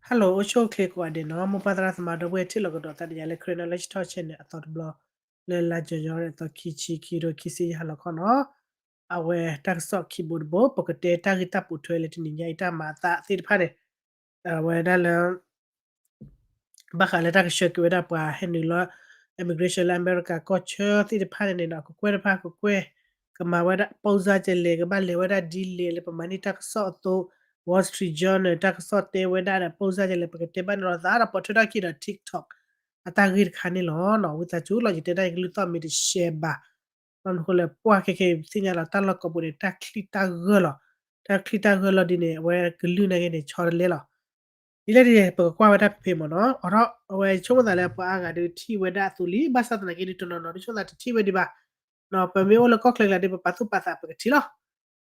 Hello အိၣ်ဆူၣ်အိၣ်ချ့ကိးဂၤဒဲးနီၤ, မိၢ်ပၢ်သရၣ်သမါဒီပုၢ်ဝဲၢ်ထံၣ်လိာ်ကဒီးသးဒီးယၤလၢ Karen Knowledge Talk Channel အသီတဘျီ, လၢလါယီၤယီၤအသီခံဆံခံထိခံဆံယဲၢ်ဟါလီၤခီနီၤ, အဝဲတၢ်ကစီၣ်ခံဘိတဘိ ပကတဲတၢ်ဂ့ၢ်တၢ်ပိာ်ထွဲလၢတနံၤညါအံၤတၢ်မၤအသးသ့ၣ်တဖၣ်န့ၣ်, အဝဲဒၣ်လၢ ဘၣ်ဃးလၢတၢ်ကဆှၢက့ၤဝဲဒၣ်ပှၤဟဲနုာ်လီၤ immigration လၢအမဲရကၤကီၢ်ဆၢသ့ၣ်တဖၣ်န့ၣ်န့ၣ်နီၤ, ကကွဲၢ်တဖၣ်ကကွဲၢ်, ကမၤဝဲဒၣ် ပိၢ်စၢ်ကလဲၣ်, ကဘၣ်လဲၤဝဲဒၣ်ဒ်လဲၣ်လၢပမၤန့ၢ်တၢ်ကစီၣ်အသိး, Wall Street Journal တၢ်ကစီၣ်တဲဝဲဒၣ်ဒီး ပိၢ်စၢ်ကလဲၣ် ပကတဲဘၣ်န့ၣ်လီၤသးဒီးပိာ်ထွဲထီၣ်က့ၤဒီး TikTok အတၢ်ဂ့ၢ်တခါန့ၣ်လီၤနီၤ. ဝံသးစူၤလီၤ ယတဲဒၣ်ယကလုၢ်သီၣ်မ့ၢ်တရှဲဘၣ်, ဘၣ်မနုၤဃိလၢပှၢ်ခဲခဲသ့ၣ်ညါလီၤ တၢ်လီၢ်ကိးပူၤန့ၣ် တၢ်ချံၣ်တၢ်ဂၢၢ်လီၤ, တၢ်ချံၣ်တၢ်ဂၢၢ်လီၤဒ်န့ၣ် အဝဲကလုၢ်နာ်က့န့ၣ် ဆီတလဲလီၤ. ဒ်လဲၣ်ဒ်န့ၣ် ပကကွၢ်ဝဲဒၣ်ဖဲဖဲမ့ၢ်နီၤ, အိးထီၣ် အဝဲဆိကမိၣ်သးလၢပှၤအါဂၤဒုးထံၣ်ဝဲဒၣ်အသိးလံ, ဘၣ်ဆၣ်သနာ်က့ဒုးတနီၤနီၤဒုးဆိကမိၣ်သးတထံၣ်ဝဲဒံးဘၣ်, ပမ့ၢ်အိၣ်လၢကီၢ်ချၢကျါဒုး ပပာ်သူၣ်ပာ်သးပကထံၣ်လီၤ.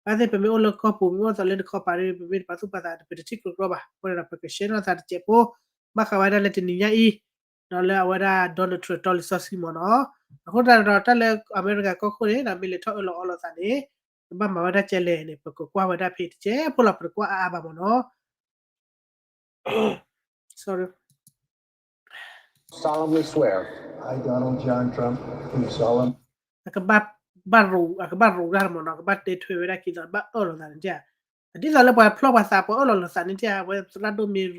ဘၣ်သ့ၣ်ပမ့ၢ်အိၣ်လၢကီၢ်ပူၤ မ့ၢ်အိၣ်သးလၢနခီပၤဒုး ပမ့ၢ်တပာ်သူၣ်ပာ်သး ပတထံၣ်ကျိကျီဘၣ်. အဃိန့ၣ်ဒီး ပကရှဲနီၣ်သးတစဲးဖိ ဘၣ်ဃးဝဲဒၣ်လၢတနံၤညါအံၤ ဒီးလၢအဝဲဒၣ် Donald Trump တီလံာ်စီဆှံမ့ၢ်နီၤ. အဃိသတးဒီး တၢ်လၢအမဲရကၤကီၢ်ခိၣ်န့ၣ် ဒီးမ့ၢ်လဲၤထီၣ်အၢၣ်လီၤအီလီၤသးန့ၣ် ကဘၣ်မၤဝဲဒၣ်ကဲလဲၣ်န့ၣ် ပကကွၢ်ဝဲဒၣ်ဖဲတစဲးဖိလီၤ, ပတကွၢ်အါအါဘၣ်မ့ၢ်နီၤ. Sorry. Solemnly swear. I, Donald John Trump, do solemn- အကဘၣ် ဘၣ်ရူး အကဘၣ်ရူးတၢ်မ့ၢ်နီၤ, ကဘၣ်တဲထွဲဝဲဒၣ်ခံသီး ဘၣ်အၢၣ်လီၤသးန့ၣ်ဧါ. ဒ်သိးလၢပှၤဖျီပှၤသး ပှၤအၢၣ်လီၤလိာ်သးန့ၣ်ဧါ, အဝဲသရၣ်ဒိၣ်မ့ၢ်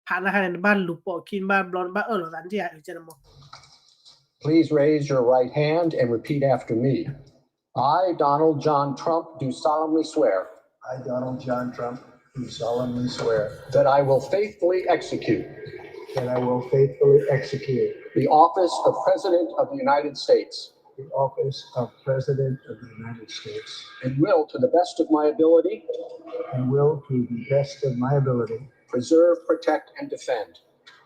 ဖးနါခါန့ၣ် နဘၣ်လူၤပိာ်ခံ နဘၣ်ဘျီ နဘၣ်အၢၣ်လီၤသးန့ၣ်ဧါ, ကဲန့ၣ်မ့ၢ် Please raise your right hand and repeat after me. I, Donald John Trump, do solemnly swear. I, Donald John Trump, do solemnly swear. That I will faithfully execute. That I will faithfully execute. The office of President of the United States. The office of President of the United States. And will, to the best of my ability. And will, to the best of my ability. Preserve, protect, and defend.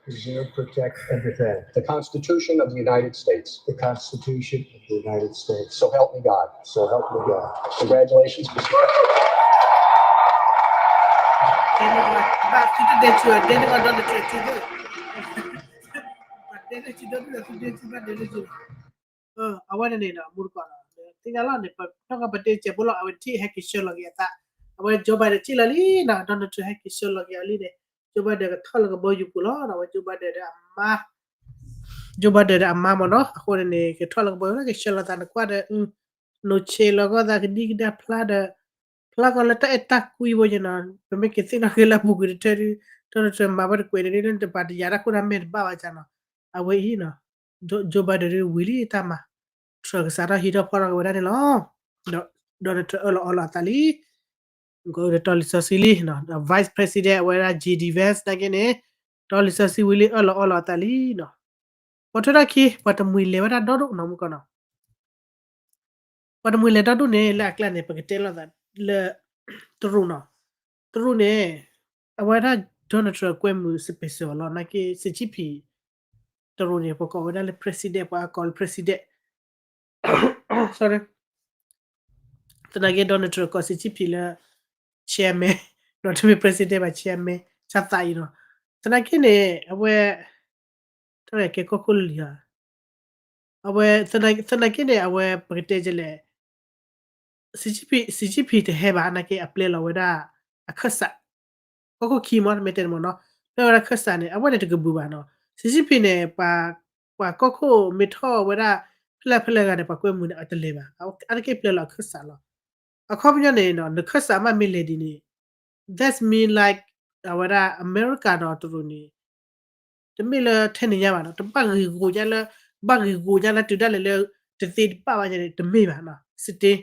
Preserve, protect, and defend. The Constitution of the United States. The Constitution of the United States. So help me God. So help me God. Congratulations, Mister President. အဝဲန့ၣ်န့ၣ်ဒီး မူတကိးဒီး သ့ၣ်ညါလီၤန့ၣ် ပထီၣ်ကီးပတဲစဲးဖိလီၤ အဝဲထံၣ်ဟဲက့ၤဆှၢလီၤက့ၤအသး, အဝဲ Joe Biden ထံၣ်လီၤလံနီၤ, Donald Trump ဟဲက့ၤဆှၢလီၤက့ၤအီၤလံန့ၣ် Joe Biden ကထီၣ်လၢကဘီယူၤပူၤလီၤ, အဝဲ Joe Biden ဒီးအမါ Joe Biden ဒီးအမါမ့ၢ်နီၤ, အဃိန့ၣ်န့ၣ် ကထီၣ်လၢကဘီယူၤ ကဆှၢလီၤသးနကွၢ်ဒီး နအိၣ်ဆ့လီၤကီၢ်သးကဒံကဒါဖျါဒီး ဖျါကီးလၢတၢ်အဲၣ်တၢ်ကွံဖိယနီၤ, ပမ့ၢ်ကသ့ၣ်နီၣ်က့ၤလၢအပူၤကွံာ်တထၢဒုး Donald Trump မၤဝဲတကွဲးန့ၣ်ဒုး တပာ်တယာ်တၢ်ခိၣ်တၢ်မဲာ်တဘၣ်ဘၣ်ကနီၤ, အဝဲအံၤနီၤ Joe Biden ဒုးဝံၤလံတၢ်မၤ, Trump ကစးထီၣ်ဟံးထီၣ်ဖီၣ်ထီၣ်က့ၤဝဲဒၣ်န့ၣ်လီၤ, ဒီး Donald Trump အၢၣ်လီၤအီလီၤအသးလံ ကတီလံာ်စီဆှံလံ, ဒီး Vice President အဝဲဒၣ် J D Vance နာ်က့န့ၣ် တီလံာ်စီဆှံဝံၤလံ အၢၣ်လီၤအီလီၤအသးလံနီၤ, ပိာ်ထွဲထီၣ်ခံ ပှၤတမှံၤလဲၤဝဲဒၣ်ဒီဒူၣ်နီၤ မူကီးနီၤ, ပှၤတမှံၤလဲၤဒီဒူၣ်န့ၣ် လၢအကျါန့ၣ်ပကတဲလိာ်သးလၢ တရူးနီၤ, တရူးန့ၣ် အဝဲဒၣ် Donald Trump ကွဲမုာ် special လီၤ နာ်က့ Xi Jinping တရူးန့ၣ် ပကိးဝဲဒၣ်လၢ president ပှၤအကိးလၢ president, sorry, သနာ်က့ Donald Trump ကိး Xi Jinping လၢ chairman ဒီးတမ့ၢ် president ဘၣ် chairman ဆၣ်သးအံၤနီၤ, သနာ်က့န့ၣ် အဝဲ တၢ်ကဲကီၢ်ခိၣ်လၢလံဧါ, အဝဲ သနာ်က့န့ၣ် အဝဲပကတဲဒ်လဲၣ် Xi Jinping, Xi Jinping တဟဲဘၣ် နာ်က့အပျဲလီၤဝဲဒၣ် အခၢၣ်စး, ကီၢ်ခိၣ်ခံမ့ၢ် မ့ၢ်တဲန့ၣ်မ့ၢ်နီၤ, ပျဲဝဲဒၣ်ခၢၣ်စးန့ၣ် အဝဲန့ၣ်တကဘုၣ်ဘၣ်နီၤ, Xi Jinping န့ၣ် ပှၤကီၢ်ခိၣ်မ့ၢ်ထီၣ်ဝဲဒၣ် ဖဲလဲၣ်ဖဲလဲၣ်ဂၤန့ၣ် ပှၤကွဲမုာ်န့ၣ် အတလဲၤဘၣ်, အါတက့ၢ်ပျဲလီၤအခၢၣ်စးလီၤ, အခီပညီန့ၣ်နီၤ နခၢၣ်စးမ့ၢ်လဲၤဒ်န့ၣ် that's mean like အဝဲဒၣ် အမဲရကၤ ဒီးတရူးန့ၣ် တမ့ၢ်လၢထဲန့ၣ်ညါဘၣ်နီၤ, တဘၣ်ဂ့ၤဂီၤညါလၢ ဘၣ်ဂ့ၤဂီၤညါလၢတုၤဒၣ်လဲာ်လၢ တသ့တဘၣ်ဘၣ်ညါန့ၣ် တမ့ၢ်ဘၣ်နီၤ, စတ့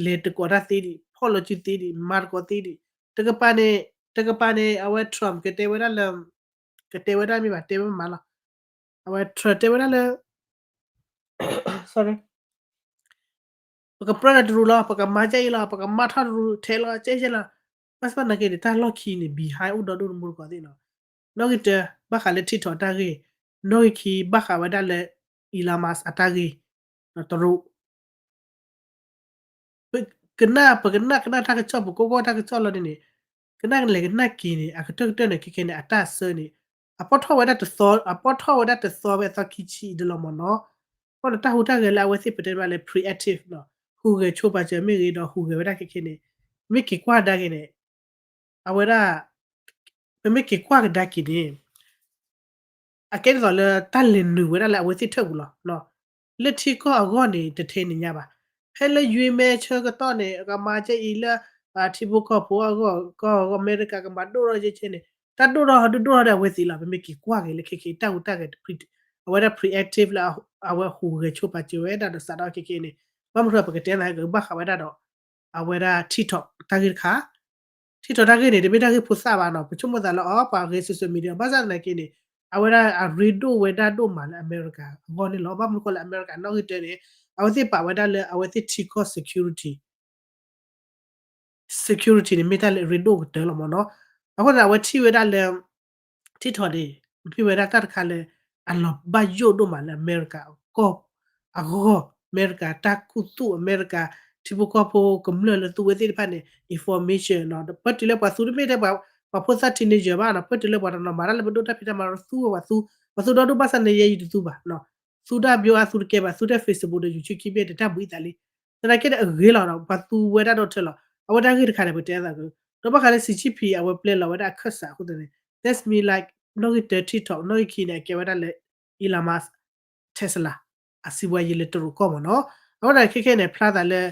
လဲၤတကိးတၢ်သ့ဒံး ဖီၣ်လီၤစုသ့ဒံး မၤတကိးသ့ဒံး, တကပၤန့ၣ် တကပၤန့ၣ် အဝဲ Trump ကတဲဝဲဒၣ်လၢ ကတဲဝဲဒၣ်မ့ၢ်ဘၣ် တဲဝဲမးလီၤ, အဝဲ Trump တဲဝဲဒၣ်လၢ sorry ပကပြၢဒီးတရူးလီၤ, ပကမၤကဲအံၤလီၤ, ပကမၤထီၣ်တရူးထဲလီၤ ကဲကဲလီၤ, ဘၣ်ဆၣ်သနာ်က့န့ၣ် တၢ်လီၢ်ခံန့ၣ် behind အိၣ်ဒီဒူၣ်တမူတကိးသ့ၣ်နီၤ, နီၣ်ဂံၢ်တၢ ဘၣ်ဃးလၢ TikTok အတၢ်ဂ့ၢ်, နီၣ်ဂံၢ်ခံ ဘၣ်ဃးဝဲဒၣ်လၢ Elon Musk အတၢ်ဂ့ၢ်, တရူး ကနၣ် ပကနၣ် ကနၣ်တၢ်ကစီၣ် ပကိးကိးတၢ်ကစီၣ်လီၤဒ်န့ၣ်, ကနၣ်ကလဲၤကနၣ်က့ၤန့ၣ် အကတၢၢ်ကတၢၢ်န့ၣ် ခဲခဲန့ၣ် အတၢ်ဆၢန့ၣ် အပီၣ်ထီၣ်ဝဲဒၣ်တသီ အပီၣ်ထီၣ်ဝဲဒၣ်တသီဖဲအသီခံဆံအံၤဒၣ်လီၤမ့ၢ်နီၤ, အဃိန့ၣ် တၢ်ဟူးတၢ်ဂဲၤလၢအဝဲသ့ၣ်ပတဲဘၣ်လၢ preemptive နီၤ, ဟူးဂဲၤဆိပာ်စၢၤမ့ၢ်ဂ့ၤ ဒီးဟူးဂဲၤဝဲဒၣ်ခဲခဲန့ၣ်, မ့ၢ်က့ၤကွၢ်ဒါက့ၤန့ၣ် အဝဲဒၣ် ပမ့ၢ်က့ၤကွၢ်ကဒါက့ၤန့ၣ် အကဲဒ်သိးလၢတၢ်လဲၤနုာ်ဝဲဒၣ်လၢအဝဲသ့ၣ်ထၢၣ်ပူၤလီၤ. လၢထံကီၢ်အဂီၢ်န့ၣ် တထဲန့ၣ်ညါဘၣ်. ဖဲလၢ ယူအ့မဲ ဆၢကတီၢ်န့ၣ် ကမၤကဲအံၤလၢ ထံဖိကီၢ်ဖိအဂီၢ် ကီၢ်အဂီၢ် အမဲရကၤကမၤဒိၣ်ထီၣ်ကဲကဲန့ၣ် တၢ်ဒိၣ်ထီၣ်ဟီဒုဒိၣ်ထီၣ်ဒီးအဝဲသ့ၣ်လီၤ. ပမ့ၢ်က့ၤကွၢ်က့ၤလၢခဲခဲအံၤ တၢ်ဟူးတၢ်ဂဲၤ အဝဲဒၣ် preemptive လၢအဝဲဟူးဂဲၤဆိပာ်စၢၤဝဲဒၣ်ဒီးစးထီၣ်ခဲခဲအံၤန့ၣ် ဘၣ်မနုၤပကတဲသးကဘၣ်ဃးဝဲဒၣ်ဒီး အဝဲဒၣ် TikTok တၢ်ဂ့ၢ်တခါ TikTok တၢ်ဂ့ၢ်န့ၣ် တမ့ၢ်တၢ်ဂ့ၢ်ဖိသၣ်ဘၣ်နီၤ. ပဆိကမိၣ်သးလၢအီၤ ပှၤဂဲၤ social media ဘၣ်ဆၣ်သနာ်က့န့ၣ် အဝဲဒၣ်အရ့ဒိၣ်ဝဲဒၣ်ဒိၣ်မးလၢအမဲရကၤအဂီၢ်န့ၣ်လီၤ. ဘၣ်မနုၤဃိလၢအမဲရကၤနီၣ်ဂံၢ်တၢန့ၣ် အဝဲသ့ၣ်ပာ်ဝဲဒၣ်လၢအဝဲသ့ၣ်ထံကီၢ် security security န့ၣ် မ့ၢ်တၢ်လၢအရ့ဒိၣ်ကတၢၢ်လီၤမ့ၢ်နီၤ. အဃိသတးဒီး အဝဲထံၣ်ဝဲဒၣ်လၢ TikTok န့ၣ် မ့ၢ်ဝဲဒၣ်တၢ်တခါလၢ အလီၤဘၣ်ယိၣ်ဒိၣ်မးလၢအမဲရကၤကီၢ်အဂီၢ်, အမဲရကၤတၢ်ခူသူၣ် အမဲရကၤထံဖိကီၢ်ဖိကမျၢၢ်လၢသူဝဲသ့ၣ်တဖၣ်န့ၣ် information နီၤ. ပၢတုၤလၢပှၤသူတမ့ၢ်ထဲပှၤဖိသၣ် teenager ဘၣ်နီၤ, ပၢတုၤလၢပှၤတနီၤမၤတၢ်လၢပဒိၣ်တၢ်ဖံးတၢ်မၤဒီးသူဝဲပှၤသူ, ပှၤသူဒီဒူၣ်ဘၣ်ဆၣ်န့ၣ် ယဲယတသူဘၣ်နီၤ. သူတၢ်ဘျီအသူတကဲဘၣ်, သူတၢ် Facebook ဒီး YouTube ခံဘ့ၣ်တၢ်ဘှံးသးလံ. သနာ်က့ဒီးအဂ့ၤလီၤနီၤ, ပှၤသူဝဲဒၣ်ဒီးထၢလီၤ. အဝဲတၢ်ဂ့ၢ်တခါန့ၣ် ပတဲသးက, ဒီးဘၣ်ဃးလၢ Xi Jinping အဝဲပျဲလီၤဝဲဒၣ်အခၢၣ်စးအဃိသတးန့ၣ် that's mean like နီၣ်ဂံၢ်တၢ TikTok နီၣ်ဂံၢ်ခံန့ၣ် အကဲဝဲဒၣ်လၢ Elon Musk Tesla အစီးပွားရေးလၢတရူးကီၢ်မ့ၢ်နီၤ. အဃိသတးခဲခဲန့ၣ် ဖျါသးလၢ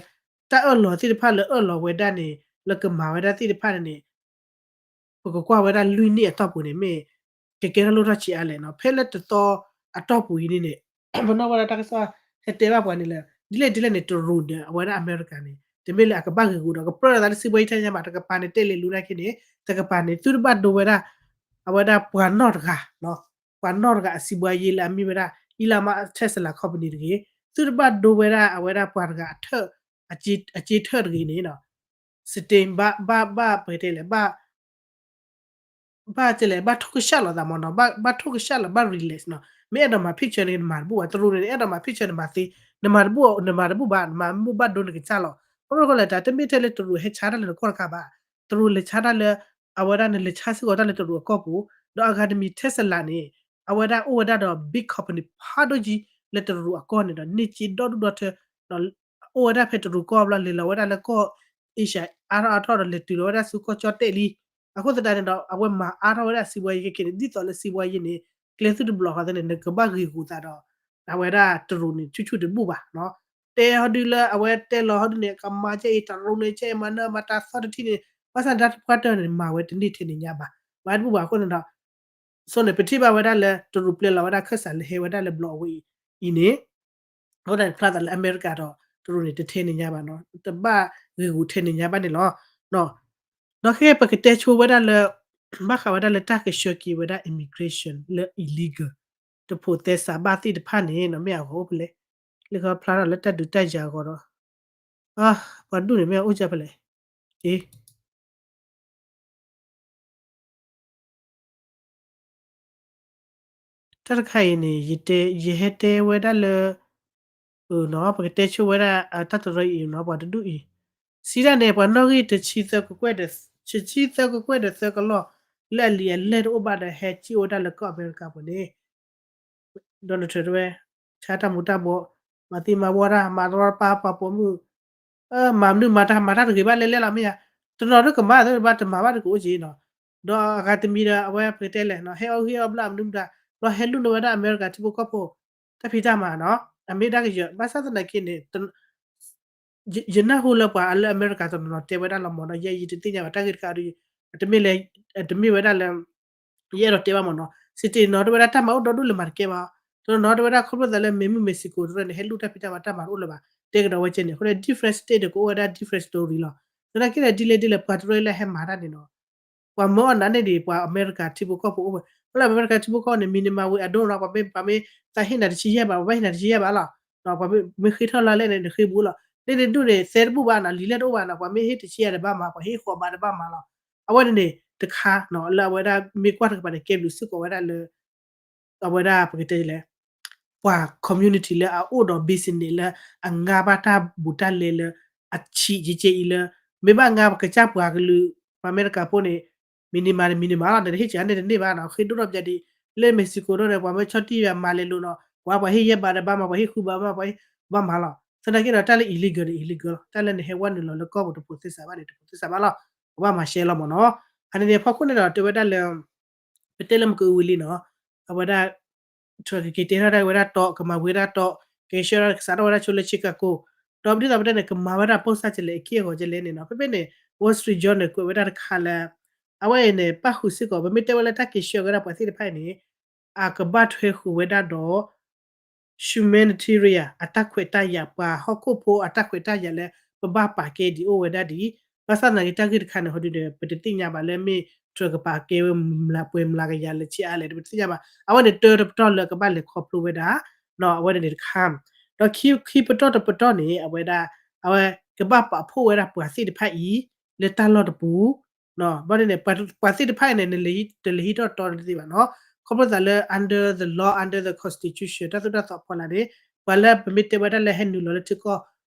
တၢ်အၢၣ်လီၤသ့ၣ်တဖၣ်လၢအၢၣ်လီၤဝဲဒၣ်န့ၣ် လၢကမၤဝဲဒၣ်သ့ၣ်တဖၣ်န့ၣ် ပကကွၢ်ဝဲဒၣ်လွံၢ်နံၣ်အတီၢ်ပူၤန့ၣ် မ့ၢ်ကကဲထီၣ်လိၣ်ထီၣ်ဆံးအါလဲၣ်နီၤ. ဖဲလၢတသီအတီၢ်ပူၤအံၤန့ၣ်န့ၣ် ပနီၣ်ဝဲဒၣ်တၢ်ကစီၣ်ဟဲတဲဘၣ်ပှၤန့ၣ်လၢ ဒ်လဲၣ်ဒ်လဲၣ်န့ၣ် တရူးဒီး အဝဲဒၣ်အမဲရကၤန့ၣ် တမ့ၢ်လၢအကဘၣ်ဂ့ၤဂူာ်ဒီး ကပြၢလီၤသးလၢစီးပွားရေးထဲညါဘၣ်, တကပၤန့ၣ်တဲလဲၤလူၤနာ်က့န့ၣ် တကပၤန့ၣ် သုတဘၣ်ဒိဝဲဒၣ် အဝဲဒၣ်ပှၤနီၢ်တဂၤ ပှၤနီၢ်တဂၤအစီးပွားရေးလၢအမ့ၢ်ဝဲဒၣ် Elon Musk Tesla company တဂ့ၤ, သုတဘၣ်ဒိဝဲဒၣ်အဝဲဒၣ်ပှၤတဂၤအထၢၣ် အစ့ထၢၣ်တဂ့ၤန့ၣ် စတ့ ဘၣ် ဘၣ် ဘၣ် ပကတဲလဲၣ် ဘၣ် ဘၣ်တဲလဲၣ် ဘၣ်ထိၣ်ကဆှၣ်လိာ်သးမ့ၢ်နီၤ, ဘၣ် ဘၣ်ထိၣ်ကဆှၣ်လိာ် ဘၣ် relax နီၤ. မ့ၢ်အဲၣ်ဒိးမၤ picture န့ၣ် နမၤတဘူၣ်ဘၣ်, တရူးန့ၣ် အဲၣ်ဒိးမၤ picture နမၤသ့, နမၤတဘူၣ် နမၤတဘူၣ်ဘၣ်, နမၤမ့ၢ်ဘၣ်ဒိနကစၢ်လီၤ. ဘၣ်မနုၤဃိလဲၣ် တၢ်တမ့ၢ်ထဲလၢတရူးဟဲဆါတၢ်လၢနကီၢ်တခါဘၣ်, တရူးလဲၤဆါတၢ်လၢ အဝဲဒၣ်နလဲၤဆါစ့ၢ်ကီးတၢ်လၢတရူးအကီၢ်ပူၤ, ဒီးအဂၤတမံၤ Tesla န့ၣ် အဝဲဒၣ်အိၣ်ဝဲဒၣ်ဒီး big company ဖးဒိၣ်ကံ လၢတရူးအကီၢ်န့ၣ်ဒီး န့ၢ်စ့ဒီဒူၣ်ဒီထၢ ဒီးအိၣ်ဝဲဒၣ်ဖဲတရူးကီၢ်ဘျီ လဲၤလီၤဝဲဒၣ်လၢကီၢ် Asia အါထီၣ်အါထီၣ်ဒီး လဲၤတုၤလီၤဝဲဒၣ်ဆူကီၢ်ကၠီၣ်တဲၣ်လံ. အဃိသတးန့ၣ်ဒီး အဝဲမၤအါထီၣ်ဝဲဒၣ်စီးပွားရေးခဲခဲန့ၣ် ဒ်သိးလၢစီးပွားရေးန့ၣ် ကျဲသုတဘျီဃီသ့ၣ်န့ၣ် နကဘၣ်ဂ့ၤဂူာ်သးဒီး အဝဲဒၣ်တရူးန့ၣ် ဆူၣ်ဆူၣ်တဘူၣ်ဘၣ်နီၤ. တဲဟီဒုလၢအဝဲတဲလီၤဟီဒုန့ၣ် ကမၤကဲအံၤ တရူးန့ၣ် ကဲအံၤ မၤနၢၤမၤတၢ်သီတထံၣ်န့ၣ် ဘၣ်ဆၣ်တၢ်တပှၢ်တၢၢ်န့ၣ် မၤဝဲတန့ၢ်ထဲန့ၣ်ညါဘၣ်, မၤတဘူၣ်ဘၣ်အဃိန့ၣ်ဒီး so န့ၣ် ပထံၣ်ဘၣ်ဝဲဒၣ်လၢ တရူးပျဲလီၤဝဲဒၣ်ခၢၣ်စးလၢဟဲဝဲဒၣ်လၢဘျီအဝဲအံၤန့ၣ် အဃိသတးန့ၣ် ဖျါသးလၢအမဲရကၤဒီးတရူးန့ၣ် တထဲန့ၣ်ညါဘၣ်နီၤ, တဘၣ်ဂ့ၤဂူာ်ထဲန့ၣ်ညါဘၣ်န့ၣ်လီၤ. ဒီးခဲပကတဲဆိဝဲဒၣ်လၢ ဘၣ်ဃးဝဲဒၣ်လၢတၢ်ကဆှၢက့ၤဝဲဒၣ် immigration လၢ illegal တဖိးသဲစးဘၣ်သ့ၣ်တဖၣ်န့ၣ်နီၤ မ့ၢ်အဂီၢ်အိၣ်ဖဲလဲၣ်, လၢခီဖျါထီၣ်လၢတၢ်ဒုးတၢ်ယၤအဂီၢ်ဒီး ပှၤဒူၣ်န့ၣ်မ့ၢ်အအိၣ်ကၢ်ဖဲလဲၣ်, တၢ်တခါအံၤန့ၣ် ယတဲ ယဟဲတဲဝဲဒၣ်လၢ အၢနီၤ ပကတဲဆိဝဲဒၣ် တၢ်တရၢအံၤနီၤ ပှၤတဒူၣ်အံၤ စံးဒၣ်န့ၣ် ပှၤနီၣ်ဂံၢ်တဆံသၢကကွဲၢ်ဒီး တဆံသၢကကွဲၢ်ဒီးသၢကလီၢ် လၢအလံာ်အလဲၢ်တအိၣ်ဘၣ်ဒီး ဟဲစံၣ်အိၣ်ဝဲဒၣ်လၢကီၢ်အမဲရကၤပူၤန့ၣ် Donald Trump တဲဝဲ ဆါတၢ်မူၤတၢ်ဘှီး မၤသံမၤဝီတၢ် မၤတရီတပါ ပှၤပိာ်မုၣ် မၤမနုၤမၤတၢ် မၤတၢ်တဂ့ၤဘၣ်လဲၣ်လဲၣ်လီၤ မ့ၢ်ဧါ, တနီၤဒိၣ်ကမၤ တဘၣ်တမၤဘၣ်တကအိၣ်က့ၤနီၤ, ဒီးအဂၤတမံၤဒီး အဝဲပကတဲလဲၣ်နီၤ ဟဲအီၣ်ဂံၢ်အီၣ်ဘျၣ်မနုၤမတၤ ဘျီဟဲလူၢ်န့ၢ်ဝဲဒၣ်အမဲရကၤထံဖိကီၢ်ဖိ တၢ်ဖံးတၢ်မၤနီၤ အမ့ၢ်ဒၣ်ကယၢၤ ဘၣ်ဆၣ်သနာ်က့န့ၣ် ယနၢ်ဟူလၢပှၤလၢအမဲရကၤတနီၤနီၤတဲဝဲဒၣ်လီၤမ့ၢ်နီၤ ယဲယတသ့ၣ်ညါဘၣ် တၢ်ဂ့ၢ်တခါဒီး တမ့ၢ်လၢ တမ့ၢ်ဝဲဒၣ်လၢ ယအဲၣ်ဒိးတဲဘၣ်မ့ၢ်နီၤ state နီၤ တဲဝဲဒၣ်တၢ်မၤအိၣ်ဒီဒူၣ်လၢမၤတကဲဘၣ်, တနီၤနီၤတဲဝဲဒၣ်ခီဖျိသးလၢမ့ၢ်မုၢ် Mexico တရၢန့ၣ် ဟဲလူၢ်တၢ်ဖံးတၢ်မၤတၢ်မၤတအိၣ်လၢၤဘၣ် တဲကဒီးဝဲကဲန့ၣ် အဃိန့ၣ် different state ဒီးကအိၣ်ဝဲဒၣ် different story လီၤ. သနာ်က့ဒီးဒ်လဲၣ်ဒ်လဲၣ် ပှၤတရၢလၢဟဲမၤတၢ်န့ၣ်နီၤ ပှၤမၢအီၣ်နၤန့ၣ်ဒံး ပှၤအမဲရကၤထံဖိကီၢ်ဖိအိၣ်ဝဲ ပှၤလၢအမဲရကၤထံဖိကီၢ်န့ၣ် minimum wage အဒိနီၤ ပှၤမ့ၢ် ပှၤမ့ၢ်သးဟ့ၣ်နၤတဆံယဲၢ်ဘး ပှၤဘၣ်ဟ့ၣ်နၤတဆံယဲၢ်ဘးလီၤ. ပှၤမ့ၢ်ဃ့ထီၣ်လါလဲၣ်န့ၣ် နဃ့ဘူးလီၤ. န့ၣ်တဒူၣ်န့ၣ် သဲတဘူၣ်ဘၣ်နီၤ လံာ်လဲၢ်တအိၣ်ဘၣ်နီၤ ပှၤမ့ၢ်ဟ့ၣ်တဆံယဲၢ်ဒီးဘၣ်မၤ ပှၤဟ့ၣ်ဃိးဘးဒီးဘၣ်မၤလီၤ. အဝဲန့ၣ်န့ၣ် တခါနီၤ လၢအဝဲဒၣ်မ့ၢ်ကွၢ်တကပၤန့ၣ် ကဲဘျုးစ့ၢ်ကီးဝဲဒၣ်လၢ အဝဲဒၣ်ပကတဲလဲၣ် ပှၤ community လၢအအိၣ်ဒီး business လၢအငါဘၣ်တၢ်ဘူးတၢ်လဲလၢ အဆံးယကဲအံၤလၢ မ့ၢ်ဘၣ်ငါပကစၢ်ပှၤကလုာ် ပှၤအမဲရကၤဖိန့ၣ် minimum န့ၣ် minimum လီၤ နဟ့ၣ်စှၤန့ၣ်တန့ၢ်ဘၣ်နီၤ ဃ့ဒိၣ်ထီၣ်ပျဲဒံး လၢ Mexico ဒိၣ်န့ၣ် ပှၤမ့ၢ်ဆီၣ်တံၢ်ယၤမၤလဲၤလိၤနီၤ ပှၤပှၤဟ့ၣ်ယဲၢ်ဘးဒီးဘၣ်မၤ ပှၤဟ့ၣ်ဃုဘးဘၣ် ပှၤဟ့ၣ်ဘၣ်မၤလီၤ. သနာ်က့ဒီးတၢ်လၢ illegal န့ၣ် illegal လီၤ တၢ်လၢနဟဲဝဲနုာ်လီၤလၢကီၢ်ပူၤတဖိးသဲစးဘၣ်န့ၣ် တဖိးသဲစးဘၣ်လီၤ ကဘၣ်မၤရှဲလီၤမ့ၢ်နီၤ. အန့ၣ်န့ၣ်အဖီခိၣ်န့ၣ်ဒီး တဲဝဲဒၣ်လၢ ပတဲလၢမကဝံၤလံနီၤ, အဝဲဒၣ် Trump ကက့ၤတဲထီၣ်ဒၣ်ဝဲဒၣ်တီ ကမၤဝံၤဒၣ်တီ ကဆှၢထီၣ်ကစးထီၣ်ဝဲဒၣ်ဆိလၢ Chicago, ဒီးဒ်သိးပတဲန့ၣ် ကမၤဝဲဒၣ် post ကလဲၣ် အက့ၢ်အဂီၤကလဲၣ်န့ၣ်နီၤ. ဖဲဖဲန့ၣ် Wall Street Journal ကွဲးဝဲဒၣ်တခါလၢ အဝဲအံၤန့ၣ် ပၣ်ဃုာ်စ့ၢ်ကီး ပမ့ၢ်တဲဝဲလၢတၢ်က့ၤဆှၢဝဲဒၣ်ပှၤသ့ၣ်တဖၣ်အံၤန့ၣ် အကဘၣ်ထွဲဃုာ်ဝဲဒၣ်ဒီး humanitarian အတၢ်ခွဲးတၢ်ယာ် ပှၤဟီၣ်ခိၣ်ဖိအတၢ်ခွဲးတၢ်ယာ်လၢ ပဘၣ်ပာ်ကဲဒံးအိၣ်ဝဲဒၣ်ဒံး, ဘၣ်ဆၣ်သနာ်က့တၢ်ဂ့ၢ်တခါန့ၣ် ဟီဒုဒီး ပတသ့ၣ်ညါဘၣ်လၢမ့ၢ် Trump ကပာ်ကဲဝဲမုၢ်မလၤပှဲၤမုၢ်မလၤကယၤလၢဆံးအါလဲၣ် ပတသ့ၣ်ညါဘၣ်. အဝဲန့ၣ်တၢတပတီၢ်လၢကဘၣ်လဲၤခီဖျိဝဲဒၣ် အဝဲန့ၣ်တခါ, ဒီးခံပတီၢ်တပတီၢ်န့ၣ် အဝဲဒၣ် အဝဲကဘၣ်ပာ်ဖှိၣ်ဝဲဒၣ်ပှၤသ့ၣ်တဖၣ်အံၤ လၢတၢ်လီၢ်တပူၤ ဘၣ်န့ၣ်န့ၣ် ပှၤသ့ၣ်တဖၣ်အံၤန့ၣ် နလဲၤတလၢဟံးထီၣ်တီတသ့ဘၣ်နီၤ, ခီဖျိသးလၢ under the law, under the constitution တၢ်သိၣ်တၢ်သီဖီလာ်န့ၣ် ပှၤလၢပမ့ၢ်တဲဝဲဒၣ်လၢဟဲနုာ်လီၤလၢထံကီၢ်,